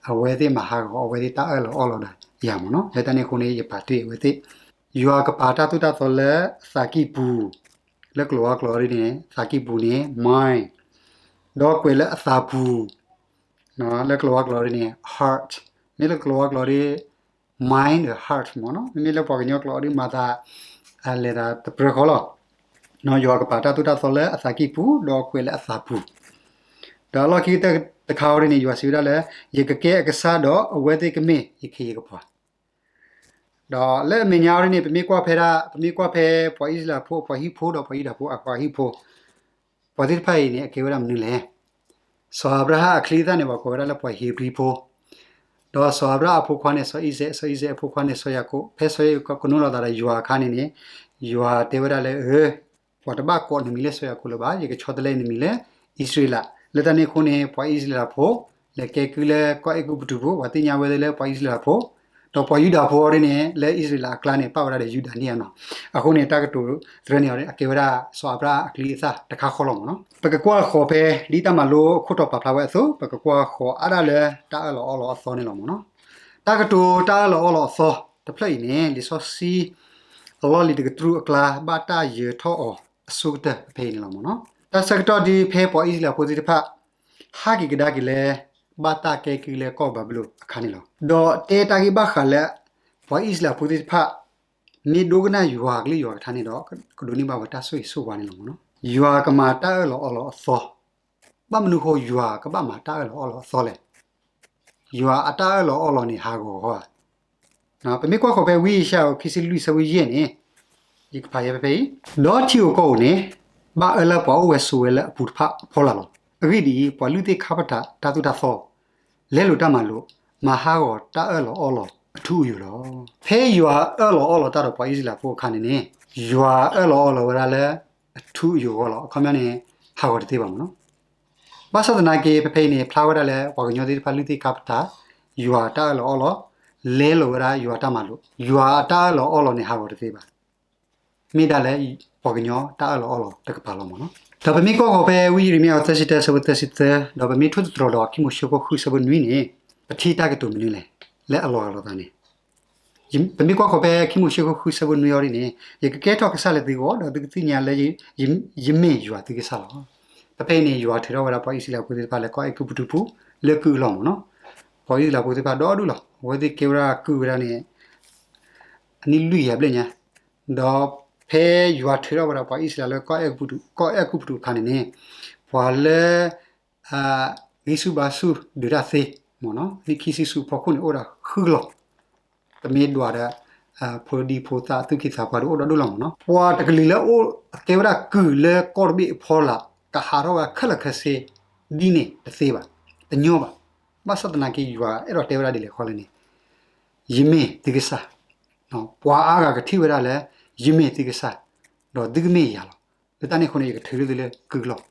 အဝဲသ့ၣ်မၤဟးဂီၤအဝဲသ့ၣ်တၢ်အၢၣ်လီၤအီလီၤဒီးယၤမ့ၢ်နီၤ. လၢတၢ်န့ၣ်အဃိန့ၣ် ယပာ်တ့ၢ်အဝဲသ့ၣ်, ယွၤကပာ်တၢ်သိၣ်တၢ်သီလၢအသးကံၢ်ပူၤ, လၢကလံးဝါကျိာ်အီၤဒ်န့ၣ် သးကံၢ်ပူၤန့ၣ် mind, ဒီးကွဲးလၢအသးပူၤ, လၢကလံးဝါကျိာ်အီၤဒ်န့ၣ် heart, မ့ၢ်လၢကလံးဝါကျိာ်အီၤဒ် mind ဒီး heart မ့ၢ်နီၤ. မ့မ့ၢ်လၢပှၤကညီကျိာ်အီၤဒ်မၤသး လဲၤသးတပြၢဃီလီၤ. ယွၤကပာ်တၢ်သိၣ်တၢ်သီလၢအသးကံၢ်ပူၤ, ဒီးကွဲးလၢအသးပူၤ, ဒီးအလီၢ်ခံကတၢၢ်တခါအီၤဒ်န့ၣ် ယွၤစံးဝဲဒၣ်လၢ ယကကဲအကစၢ်ဒီးအဝဲသ့ၣ်ကမ့ၢ်ယခ့ယကပှၤ. ဒီးလၢအမဲာ်ညါအံၤန့ၣ် ပမ့ၢ်ကွၢ်ဖဲဒၣ် ပမ့ၢ်ကွၢ်ဖဲပှၤအံၣ်စရ့လးဖိအပှၤဟံၣ်ဖိ ဒီးပှၤယူဒၤဖိအပှၤဟံၣ်ဖိ, ပှၤသ့ၣ်တဖၣ်အံၤန့ၣ် အကဲဝဲဒၣ်မနုၤလဲၣ်. စီၤအၤဘြၤဟၣ်အချံအသၣ်န့ၣ် ပှၤကိးဝဲဒၣ်လၢပှၤဧ့ၤဘြံၤဖိ, ဒီးစီၤအၤဘြၤဟၣ်အဖိခွါန့ၣ် စီၤအံၤစဲး, စီၤအံၤစဲးအဖိခွါန့ၣ် စီၤယၤကိာ်, ဖဲစီၤယၤကိာ်ကနိလိာ်သးဒီးယွၤအခါန့ၣ်န့ၣ်, ယွၤတဲဝဲဒၣ်လၢ အၢ ပှၤတဘၣ်ကိးနမံၤလၢစီၤယၤကိာ်လၢၤဘၣ်, ယကဆီတလဲနမံၤလၢအံၣ်စရ့လး. လၢတၢ်န့ၣ်အဃိန့ၣ် ပှၤအံၣ်စရ့လးဖိ လဲၤကဲကုၢ်လၢကီၢ်အဲၤကူပတူးပူၤ ပှၤသ့ၣ်ညါဝဲလၢပှၤအံၣ်စရ့လးဖိ, ဒီးပှၤယူဒၤဖိအီၤဒ်န့ၣ် လၢအံၣ်စရ့လးအကျါန့ၣ် ပာ်ဝဲဒၣ်ဒီးယူဒၤန့ၣ်နီၤ. အဃိန့ၣ် တၢ်ကတိၤသရၢန့ၣ်အီၤ အကဲဝဲဒၣ် စီၤအၤဘြၤဟၣ်အချံအသၣ်တခါဃီလီၤမ့ၢ်နီၤ. ပကကွၢ်ဃီၤဖဲ ဒ်တၢ်မၤလိအခိၣ်တီပာ်ဖျါဝဲအသိး ပကကွၢ်ဃီၤအါဒၣ်လၢတၢ်အၢၣ်လီၤအီလီၤအသီန့ၣ်လီၤမ့ၢ်နီၤ. တၢ်ကတိၤတၢ်အၢၣ်လီၤအီလီၤအသီတဖျၢၣ်အံၤန့ၣ် လံာ်စီဆှံ အလီၢ်လံၤတကတြူၢ်အကျါ ဘၣ်တၢ်ယၢၤထီၣ်အီၤအဆိကတၢၢ်ဖဲအံၤန့ၣ်လီၤမ့ၢ်နီၤ. တၢ်ဆၢကတီၢ်ဒ်ဖဲပှၤအံၣ်စရ့လးဖိသ့ၣ်တဖၣ် ဟးက့ၤကဒါက့ၤလၢ ဘၣ်တၢ်ကဲကုၢ်လၢကီၢ်ဘၤဘူလိၣ်အခါန့ၣ်လီၤ. ဒီးတဲတၢ်ဂ့ၢ်ဘၣ်ဃးလၢ ပှၤအံၣ်စရ့လးဖိသ့ၣ်တဖၣ် မ့ၢ်ဒိကနၣ်ယွၤကလုၢ်ယွၤကထါန့ၣ်ဒီး ကဒိးန့ၢ်ဘၣ်ဝဲတၢ်ဆိၣ်ဂ့ၤဆိၣ်ဝါန့ၣ်လီၤမ့ၢ်နီၤ. ယွၤကမၤတၢ်အၢၣ်လီၤအီလီၤအသီ, ဘၣ်မနုၤဃိယွၤကဘၣ်မၤတၢ်အၢၣ်လီၤအီလီၤအသီလဲၣ်. ယွၤအတၢ်အၢၣ်လီၤအီလီၤန့ၣ် ဟးဂီၤဂီၤဧါ. ပမ့ၢ်ကွၢ်ဃီၤဖဲဝံယၡါယၤ ခံဆံလွံၢ် ဆၢဖိယဲၢ်န့ၣ်, ယကဖးယဲဖဲဖဲအံၤ, ဒီးထံဧိၤကီၢ်ဧိၤန့ၣ် ဘၣ်အၢလၢပှၤအိၣ်ဝဲဆိးဝဲလၢအပူၤတဖၣ်အဖီလာ်လီၤ. အဂ့ၢ်ဒ်အံၤ, ပှၤလုၢ်သ့ၣ်ခါပတာ်တၢ်သိၣ်တၢ်သီ, လဲလိာ်တၢ်မၤလိာ်, မၤဟးဂီၤတၢ်အၢၣ်လီၤအီလီၤအထူအယိာ်လီၤ. ဖဲယွၤအၢၣ်လီၤအီလီၤတၢ်ဒီးပှၤအံၣ်စရ့လးဖိအခါန့ၣ်န့ၣ်, ယွၤအၢၣ်လီၤအီလီၤဝဲဒၣ်လၢအထူအယိာ်အဂီၢ်လီၤ. အခီပညီန့ၣ် ဟးဂီၤတသ့ဘၣ်မ့ၢ်နီၤ. ဘၣ်ဆၣ်သနာ်က့ ဖဲဖဲအံၤန့ၣ် ဖျါဝဲဒၣ်လၢပှၤကညီသ့ၣ်တဖၣ်လုၢ်သ့ၣ်ခါပတာ်, ယွၤတၢ်အၢၣ်လီၤအီလီၤ, လဲလိာ်ဝဲဒၣ်ယွၤတၢ်မၤလိာ်, ယွၤအတၢ်အၢၣ်လီၤအီလီၤန့ၣ် ဟးဂီၤတသ့ဘၣ်. မ့ၢ်ဒၣ်လၢပှၤကညီတၢ်အၢၣ်လီၤအီလီၤတကပၤလီၤမ့ၢ်နီၤ. ဒီးပမ့ၢ်ကွၢ်ဃီၤဖဲဝံယံးရမံယၤ သၢဆံတၢ ဆၢဖိသၢဆံသၢ, ဒီးပမ့ၢ်ထိၣ်သတြီၤဒီးခံမိၤၡ့ ခိၣ်ဃု ဆၢဖိနွံန့ၣ်, ပထံၣ်တၢ်ကတိၤမနုၤလဲၣ်, လၢအလီၤဂာ်လိာ်သးန့ၣ် ပမ့ၢ်ကွၢ်ဃီၤဖဲခံမိၤၡ့ ခိၣ်ဃု ဆၢဖိနွံအံၤဒ်န့ၣ်, ယကကဲထီၣ်ကစၢ်လၢသုဂီၢ်, ဒီးသုကသ့ၣ်ညါလၢ ယမ့ၢ်ယွၤသုကစၢ်လီၤ. ဖဲဖဲအံၤန့ၣ် ယွၤထုးထီၣ်ဝဲဒၣ်ပှၤအံၣ်စရ့လးဖိသ့ၣ်တဖၣ်လၢကီၢ်အဲၤကူပတူးပူၤ လၢကုၢ်အလီၢ်မ့ၢ်နီၤ. ပှၤအံၣ်စရ့လးဖိသ့ၣ်တဖၣ်ဒီဒူၣ်လီၤ. အဝဲသ့ၣ်ကဲဝဲဒၣ်ကုၢ်ဝဲဒၣ်န့ၣ် အနံၣ်လွံၢ်ကယၤဘျဲၣ်ညါ, ဒီးဖဲယွၤထုးထီၣ်ဝဲဒၣ်ပှၤအံၣ်စရ့လးလၢ ကီၢ်အဲၤကူပတူးအခါန့ၣ်န့ၣ်, ပှၤလၢ ဂံၢ်ဆူၣ်ဘါဆူၣ်ဒုးတၢ်သ့ မ့ၢ်နီၤ, နံၣ်ခံဆံဆူအဖီခိၣ်န့ၣ် အိၣ်ဝဲဒၣ်ဃုကလီၤ. ပမ့ၢ်ဒွးဒီး ဖိဒံဖိသၣ်သူၣ်က့သးပှၢ်ဒီး အိၣ်ဒီဒူၣ်လီၤမ့ၢ်နီၤ. ပှၤတကလုာ်လၢအအိၣ် အကဲဝဲဒၣ်ကုၢ်လၢကီၢ်တဘ့ၣ်အဖီလာ် ကဟးထီၣ်ဝဲခဲလၢာ်ခဲဆ့ ဒ်န့ၣ်တသ့ဘၣ်, တညီဘၣ်. ဘၣ်ဆၣ်သနာ်က့ ယွၤအဲၣ်ဒိးတဲဝဲဒၣ်ဒ်လဲၣ်ဃီလဲၣ်န့ၣ်, ယမ့ၢ်သုကစၢ်, ပှၤအါဂၤကထံၣ်ဝဲဒၣ်လၢ ယမ့ၢ်သုကစၢ်, ဒီးသုကမ့ၢ်ယၤလီၤ. လၢတၢ်န့ၣ်အဃိန့ၣ် ယကထုးထီၣ်သုလၢကုၢ်လီၢ်.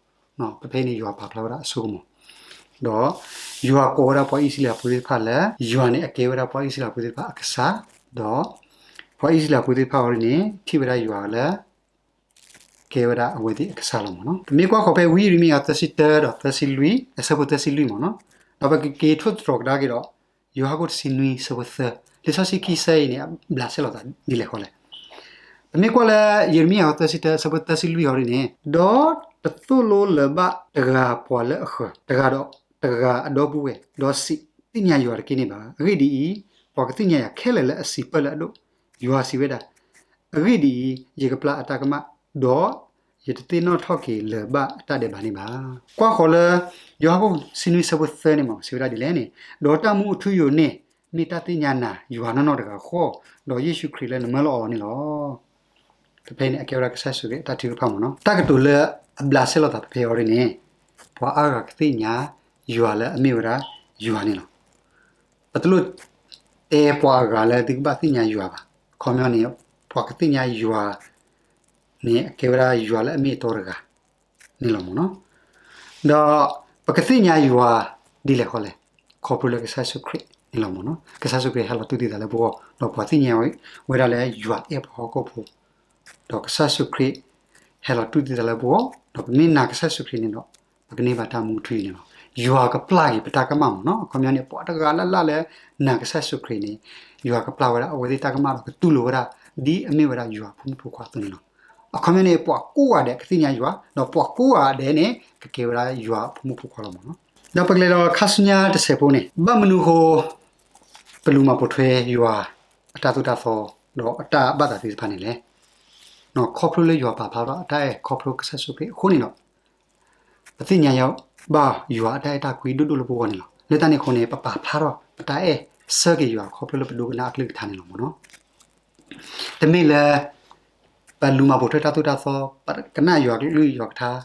ဖဲဖဲအံၤန့ၣ် ယွၤပာ်ဖျါဝဲဒၣ်အစိကမီၤ, ဒီးယွၤကိးဝဲဒၣ်ပှၤအံၣ်စရ့လးဖိသ့ၣ်တဖၣ်လၢ ယွၤန့ၣ်အကဲဝဲဒၣ်ပှၤအံၣ်စရ့လးဖိသ့ၣ်တဖၣ်အကစၢ်, ဒီးပှၤအံၣ်စရ့လးဖိသ့ၣ်တဖၣ်အံၤန့ၣ် ထံၣ်ဝဲဒၣ်ယွၤလၢ ကဲဝဲဒၣ်အဝဲသ့ၣ်အကစၢ်လီၤမ့ၢ်နီၤ. ပမ့ၢ်ကွၢ်ဃီၤဖဲဝံယံးရမံယၤ သၢဆံတၢ ဒီးသၢဆံလွံၢ်, အဆၢဖိသၢဆံလွံၢ်မ့ၢ်နီၤ, ဒီးပကက့ၤထိၣ်သတြီၤကဒါက့ၤဒီး ယိၤဟၣ်ခိၣ်တဆံနွံ ဆၢဖိသၢ, လံာ်စီဆှံခံဆၢအံၤန့ၣ် အဘျးစဲလီၤသးဒ်လဲၣ်ဃီလဲၣ်. ပမ့ၢ်ကွၢ်လၢ ယံးရမံယၤ သၢဆံတၢ အဆၢဖိသၢဆံလွံၢ်အံၤဒ်န့ၣ်, ဒီးတသိၣ်လိလၢၤဘၣ်တဂၤပှၤလၢအဃၢၤ, တဂၤဒီးတဂၤအဒီပုၢ်ဝဲၢ်, ဒီးစံးသ့ၣ်ညါယွၤတက့ၢ်န့ၣ်ဘၣ်. အဂ့ၢ်ဒ်အံၤ, ပှၤကသ့ၣ်ညါယၤခဲလၢာ်လၢအစံးပၢၢ်လၢအဒိၣ်, ယွၤစံးဝဲဒၣ်, အဂ့ၢ်ဒ်အံၤ, ယကပျၢ်အတၢ်ကမၣ်, ဒီးယတသ့ၣ်နီၣ်ထီၣ်က့ၤလၢၤဘၣ်အတၢ်ဒဲးဘးန့ၣ်ဘၣ်. ကွၢ်ဃီၤလၢ ယိၤဟၣ်ခိၣ်တဆံနွံ ဆၢဖိသၢန့ၣ်မ့ၢ် စံးဝဲဒၣ်ဒ်လဲၣ်န့ၣ်, ဒီးတၢ်မူအထူအယိာ်န့ၣ် မ့ၢ်တၢ်သ့ၣ်ညါနၤ ယွၤနီၢ်နီၢ်တဂၤဃီ, ဒီးယ့ၣ်ၡူးခရံာ်လၢနမၢလီၤအီၤန့ၣ်လီၤ. တဖဲန့ၣ် အကဲဝဲဒၣ်ကစၢ်ယ့ၣ်ၡူးခရံာ်အတၢ်ထုကဖၣ်မ့ၢ်နီၤ. တၢ်ကတိၤလၢအဘျးစဲလိာ်သးဖဲဖဲအံၤန့ၣ်, ပှၤအါဂၤကသ့ၣ်ညါယွၤလၢအမ့ၢ်ဝဲဒၣ်ယွၤန့ၣ်လီၤ. ပတလိၣ်တဲပှၤအဂၤလၢသုကဘၣ်သ့ၣ်ညါယွၤဘၣ်. အခီပညီန့ၣ် ပှၤကသ့ၣ်ညါယွၤန့ၣ် အကဲဝဲဒၣ်ယွၤလၢအမ့ၢ်အတီတဂၤန့ၣ်လီၤမ့ၢ်နီၤ. ဒီးပကသ့ၣ်ညါယွၤဒ်လဲၣ်ဃီလဲၣ်, ခီဖျိလၢကစၢ်ယ့ၣ်ၡူးခရံာ်န့ၣ်လီၤမ့ၢ်နီၤ. ကစၢ်ယ့ၣ်ၡူးခရံာ်ဟဲလီၤတူၢ်သံသးလၢပဂီၢ်, ဒီးပှၤသ့ၣ်ညါဝဲဒၣ်လၢယွၤအဲၣ်ပှၤဟီၣ်ခိၣ်ဖိ, ဒီးကစၢ်ယ့ၣ်ၡူးခရံာ် ဟဲလီၤတူၢ်သံသးလၢပဂီၢ်, ဒီးပမ့ၢ်နာ်ကစၢ်ယ့ၣ်ၡူးခရံာ်န့ၣ်ဒီး ပကန့ၢ်ဘၣ်တၢ်မူထူအံၤန့ၣ်လီၤ. ယွၤကပျၢ်က့ၤပတၢ်ကမၣ်မ့ၢ်နီၤ. အခီပညီန့ၣ် ပှၤတဂၤလၢ်လၢ်လၢနာ်ကစၢ်ယ့ၣ်ၡူးခရံာ်န့ၣ်, ယွၤကပျၢ်ဝဲဒၣ်အဝဲသ့ၣ်တၢ်ကမၣ်ဒီးကတူၢ်လိာ်ဝဲဒၣ် ဒ်အမ့ၢ်ဝဲဒၣ်ယွၤအဖိမုၣ်ဖိခွါအသိးန့ၣ်လီၤ. အခီပညီန့ၣ် ပှၤကိးဂၤဒဲးကသ့ၣ်ညါယွၤ, ဒီးပှၤကိးဂၤဒဲးန့ၣ် ကကဲဝဲဒၣ်ယွၤအဖိမုၣ်ဖိခွါလီၤမ့ၢ်နီၤ. ဒီးပကလဲၤဒီးခါဆူညါတစဲးဖိန့ၣ်, ဘၣ်မနုၤအဃိ ပလူၤမၤပိာ်ထွဲယွၤအတၢ်သိၣ်တၢ်သီ ဒီးအတၢ်ဘၣ်သးသ့ၣ်တဖၣ်န့ၣ်လဲၣ်. ခီဖျိလၢယွၤပာ်ဖျါထီၣ်အတၢ်အဲၣ်ခီဖျိကစၢ်ယ့ၣ်ၡူးခရံာ်အဃိန့ၣ်လီၤ. ပသ့ၣ်ညါဘၣ်ယွၤအတၢ်အဲၣ်တၢ်ကွံဒိၣ်ဒိၣ်လၢပဂီၢ်န့ၣ်လီၤ. လၢတၢ်န့ၣ်အဃိန့ၣ် ပပာ်ဖျါထီၣ်ပတၢ်အဲၣ်ဆၢက့ၤယွၤခီဖျိလၢပဒိကနၣ်အကလုၢ်ကထါန့ၣ်လီၤမ့ၢ်နီၤ. တမ့ၢ်လၢ ပလူၤမၤပိာ်ထွဲတၢ်သိၣ်တၢ်သီ ပကနၣ်ယွၤကလုၢ်ယွၤကထါ ဒ်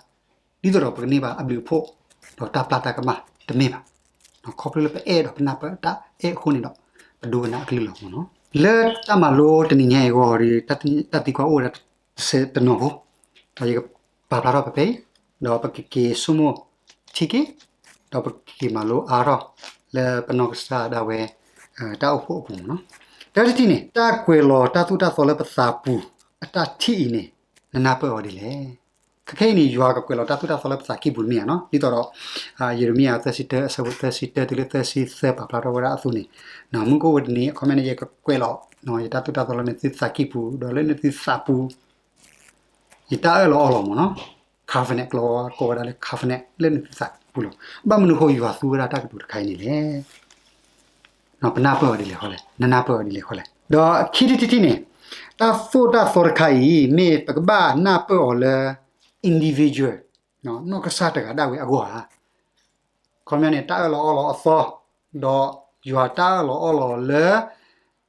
သိးဒီးပကန့ၢ်ဘၣ်အဘျုးအဖှိၣ် ဒီးတၢ်ပျၢ်တၢ်ကမၣ် တမ့ၢ်ဘၣ်. ခီဖျိလၢပအဲၣ်ဒီးပနၢ်ပၢၢ်တၢ်အဲၣ်အဃိန့ၣ်ဒီး ပဒိကနၣ်အကလုၢ်လီၤမ့ၢ်နီၤ. လၢတၢ်မၤလိတနံၤညါအံၤအဂီၢ်ဒီး တၢ်သံကွၢ်အိၣ်ဝဲဒၣ်တစဲးတနီၤဖိ ဒီးယကပာ်ဖျါထီၣ်ဖဲဖဲအံၤ ဒီးပကက့ၤဆိကမိၣ်ထံက့ၤ ဒီးပကက့ၤမၤလိအါထီၣ်လၢပနီၢ်ကစၢ်ဒၣ်ဝဲ တၢ်အိၣ်ဖှိၣ်အပူၤမ့ၢ်နီၤ. တၢ်တထံၣ်န့ၣ် တၢ်ကွဲးလီၤတၢ်သိၣ်တၢ်သီလၢပသးပူၤ အတၢ်ထံၣ်အံၤန့ၣ် နနၢ်ပၢၢ်အီၤဒ်လဲၣ်. ခဲခဲအံၤန့ၣ် ယွၤကကွဲးလီၤတၢ်သိၣ်တၢ်သီလၢပသးကံၢ်ပူၤတမ့ၢ်ဧါနီၤ. ဒ်သိးဒီး ယံးရမံယၤ သၢဆံတၢ အဆၢဖိ သၢဆံတၢတုၤလၢသၢဆံသၢ ပာ်ဖျါထီၣ်ဝဲဒၣ်အသိးန့ၣ်, မုၢ်ကအိၣ်ဝဲတနံၤ အခီပညီန့ၣ် ယကကွဲးလီၤ ယတၢ်သိၣ်တၢ်သီလၢနသုသးကံၢ်ပူၤ ဒီးလၢနသုသးပူၤ ယတၢ်အၢၣ်လီၤအီလီၤမ့ၢ်နီၤ. covenant ကျိာ်ကိးဝဲဒၣ်လၢ covenant လၢနသုသးပူၤလီၤ. ဘၣ်မနုၤအဃိယွၤသူဝဲဒၣ်တၢ်ကတိၤတခါအံၤန့ၣ်လဲၣ်. ပနၢ်ပၢၢ်အီၤဒ်လဲၣ်ဃီလဲၣ်, နနၢ်ပၢၢ်အီၤဒ်လဲၣ်ဃီလဲၣ်. ဒီးခံထံၣ်တထံၣ်န့ၣ် တၢ်သိၣ်တၢ်သီတခါအံၤ မ့ၢ်ပကဘၣ်နၢ်ပၢၢ်အီၤလၢ individual နီၢ်ကစၢ်တဂၤဒၣ်ဝဲအဂီၢ်ဧါ. အခီပညီန့ၣ် တၢ်အၢၣ်လီၤအီလီၤအသီ ဒီးယွၤတၢ်အၢၣ်လီၤအီလီၤလၢ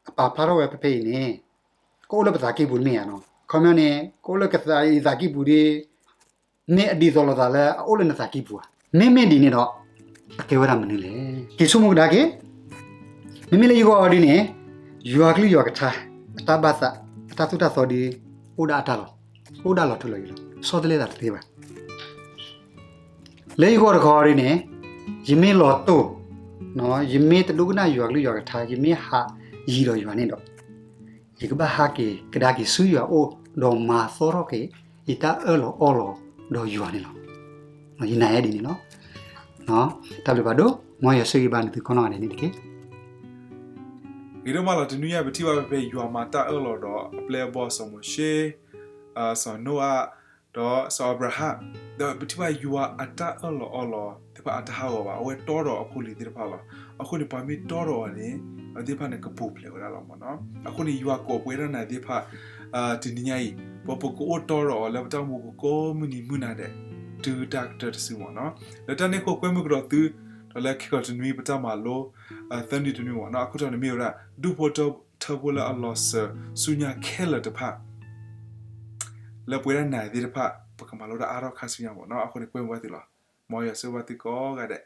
အပာ်ဖျါထီၣ်ဝဲဖဲဖဲအံၤန့ၣ် ကအိၣ်လၢပသးကံၢ်ပူၤတမ့ၢ်ဧါနီၤ. အခီပညီန့ၣ် ကအိၣ်လၢကသးအံၤသးကံၢ်ပူၤဒီး မ့ၢ်အဒ်သိးလိာ်သးလၢအအိၣ်လၢနသးကံၢ်ပူၤဧါ. မ့မ့ၢ်ဒ်န့ၣ်ဒီး အကဲဝဲဒၣ်မနုၤလဲၣ်. က့ၤဆိကမိၣ်ကဒါက့ၤ မ့မ့ၢ်လၢယဂီၢ်အီၤဒ်န့ၣ် ယွၤကလုၢ်ယွၤကထါ အတၢ်ဘၣ်သး အတၢ်သိၣ်တၢ်သီဒီး အိၣ်ဒၣ်အတၢ်လီၤ. အိၣ်ဒၣ်လီၤထူလီၤယိာ်လီၤ. ဆီတလဲသးတသ့ဘၣ်. လၢယဂီၢ်တခီအီၤဒ်န့ၣ် ယမ့ၢ်လီၤတိၢ်, ယမ့ၢ်တဒိကနၣ်ယွၤကလုၢ်ယွၤကထါ ယမ့ၢ်ဟးယံၤဒီးယွၤန့ၣ်ဒီး ယကဘၣ်ဟးက့ၤကဒါက့ၤဆူယွၤအအိၣ် ဒီးမၤသီထီၣ်က့ၤ ယတၢ်အၢၣ်လီၤအီလီၤဒီးယွၤန့ၣ်လီၤ. ယနာ်အီၤဒ်န့ၣ်လီၤ. တၢ်ဘျုးဖးဒိၣ်, မ်ယွၤဆိၣ်ဂ့ၤဘၣ်နသုကိးနီၢ်ဂၤဒဲးန့ၣ်တက့ၢ်. ဂ့ၤဒိၣ်မးလီၤ. တနွံအံၤ ပထံၣ်ဘၣ်ဖဲယွၤမၤတၢ်အၢၣ်လီၤဒီးအပျဲၢ်အဘီၣ်စီၤမိၤၡ့, စီၤနိအၤ, ဒီးစီၤအၤဘြၤဟၣ်, ဒီးပထံၣ်ဘၣ်ယွၤအတၢ်အၢၣ်လီၤအီလီၤသ့ၣ်တဖၣ်အတဟးဂီၤဘၣ်. အဝဲတီဒီးအဖိလံၤသ့ၣ်တဖၣ်လီၤ. အဃိန့ၣ် ပှၤမ့ၢ်တီဒီးအီၤန့ၣ် အဝဲသ့ၣ်တဖၣ်န့ၣ် ကပူၤဖျဲးဝဲဒၣ်လီၤမ့ၢ်နီၤ. အဃိန့ၣ် ယွၤကိးပှၤဒၣ်နၤသ့ၣ်တဖၣ် တနံၤညါအံၤ ပပကအိၣ်တီဒီးအီၤလၢပတၢ်အိၣ်မူကိးမုၢ်နံၤမုၢ်နၤဒဲး တုၤတၢ်ကတၢၢ်တစုမ့ၢ်နီၤ. လၢတၢ်န့ၣ်အဃိ ကွဲမုာ်ကဒီးသု ဒီးလၢခံကတၢၢ်တနွံ ပတၢ်မၤလိ သၢနွံတနွံမ့ၢ်နီၤ. အခိၣ်တီန့ၣ်မ့ၢ်ဝဲဒၣ် ဒူၣ်ဖိထၢဖိလၢအလီၤစၢၤဆူညါခဲလၢာ်တဖၣ် လၢပဝဲဒၣ်နၤသ့ၣ်တဖၣ် ပကမၤလိတၢ်အါထီၣ်ခါဆူညါမ့ၢ်နီၤ. အဃိန့ၣ် ကွဲမုာ်ဘၣ်သုလီၤ. မ်ယွၤဆိၣ်ဂ့ၤဘၣ်သုကိးဂၤဒဲး.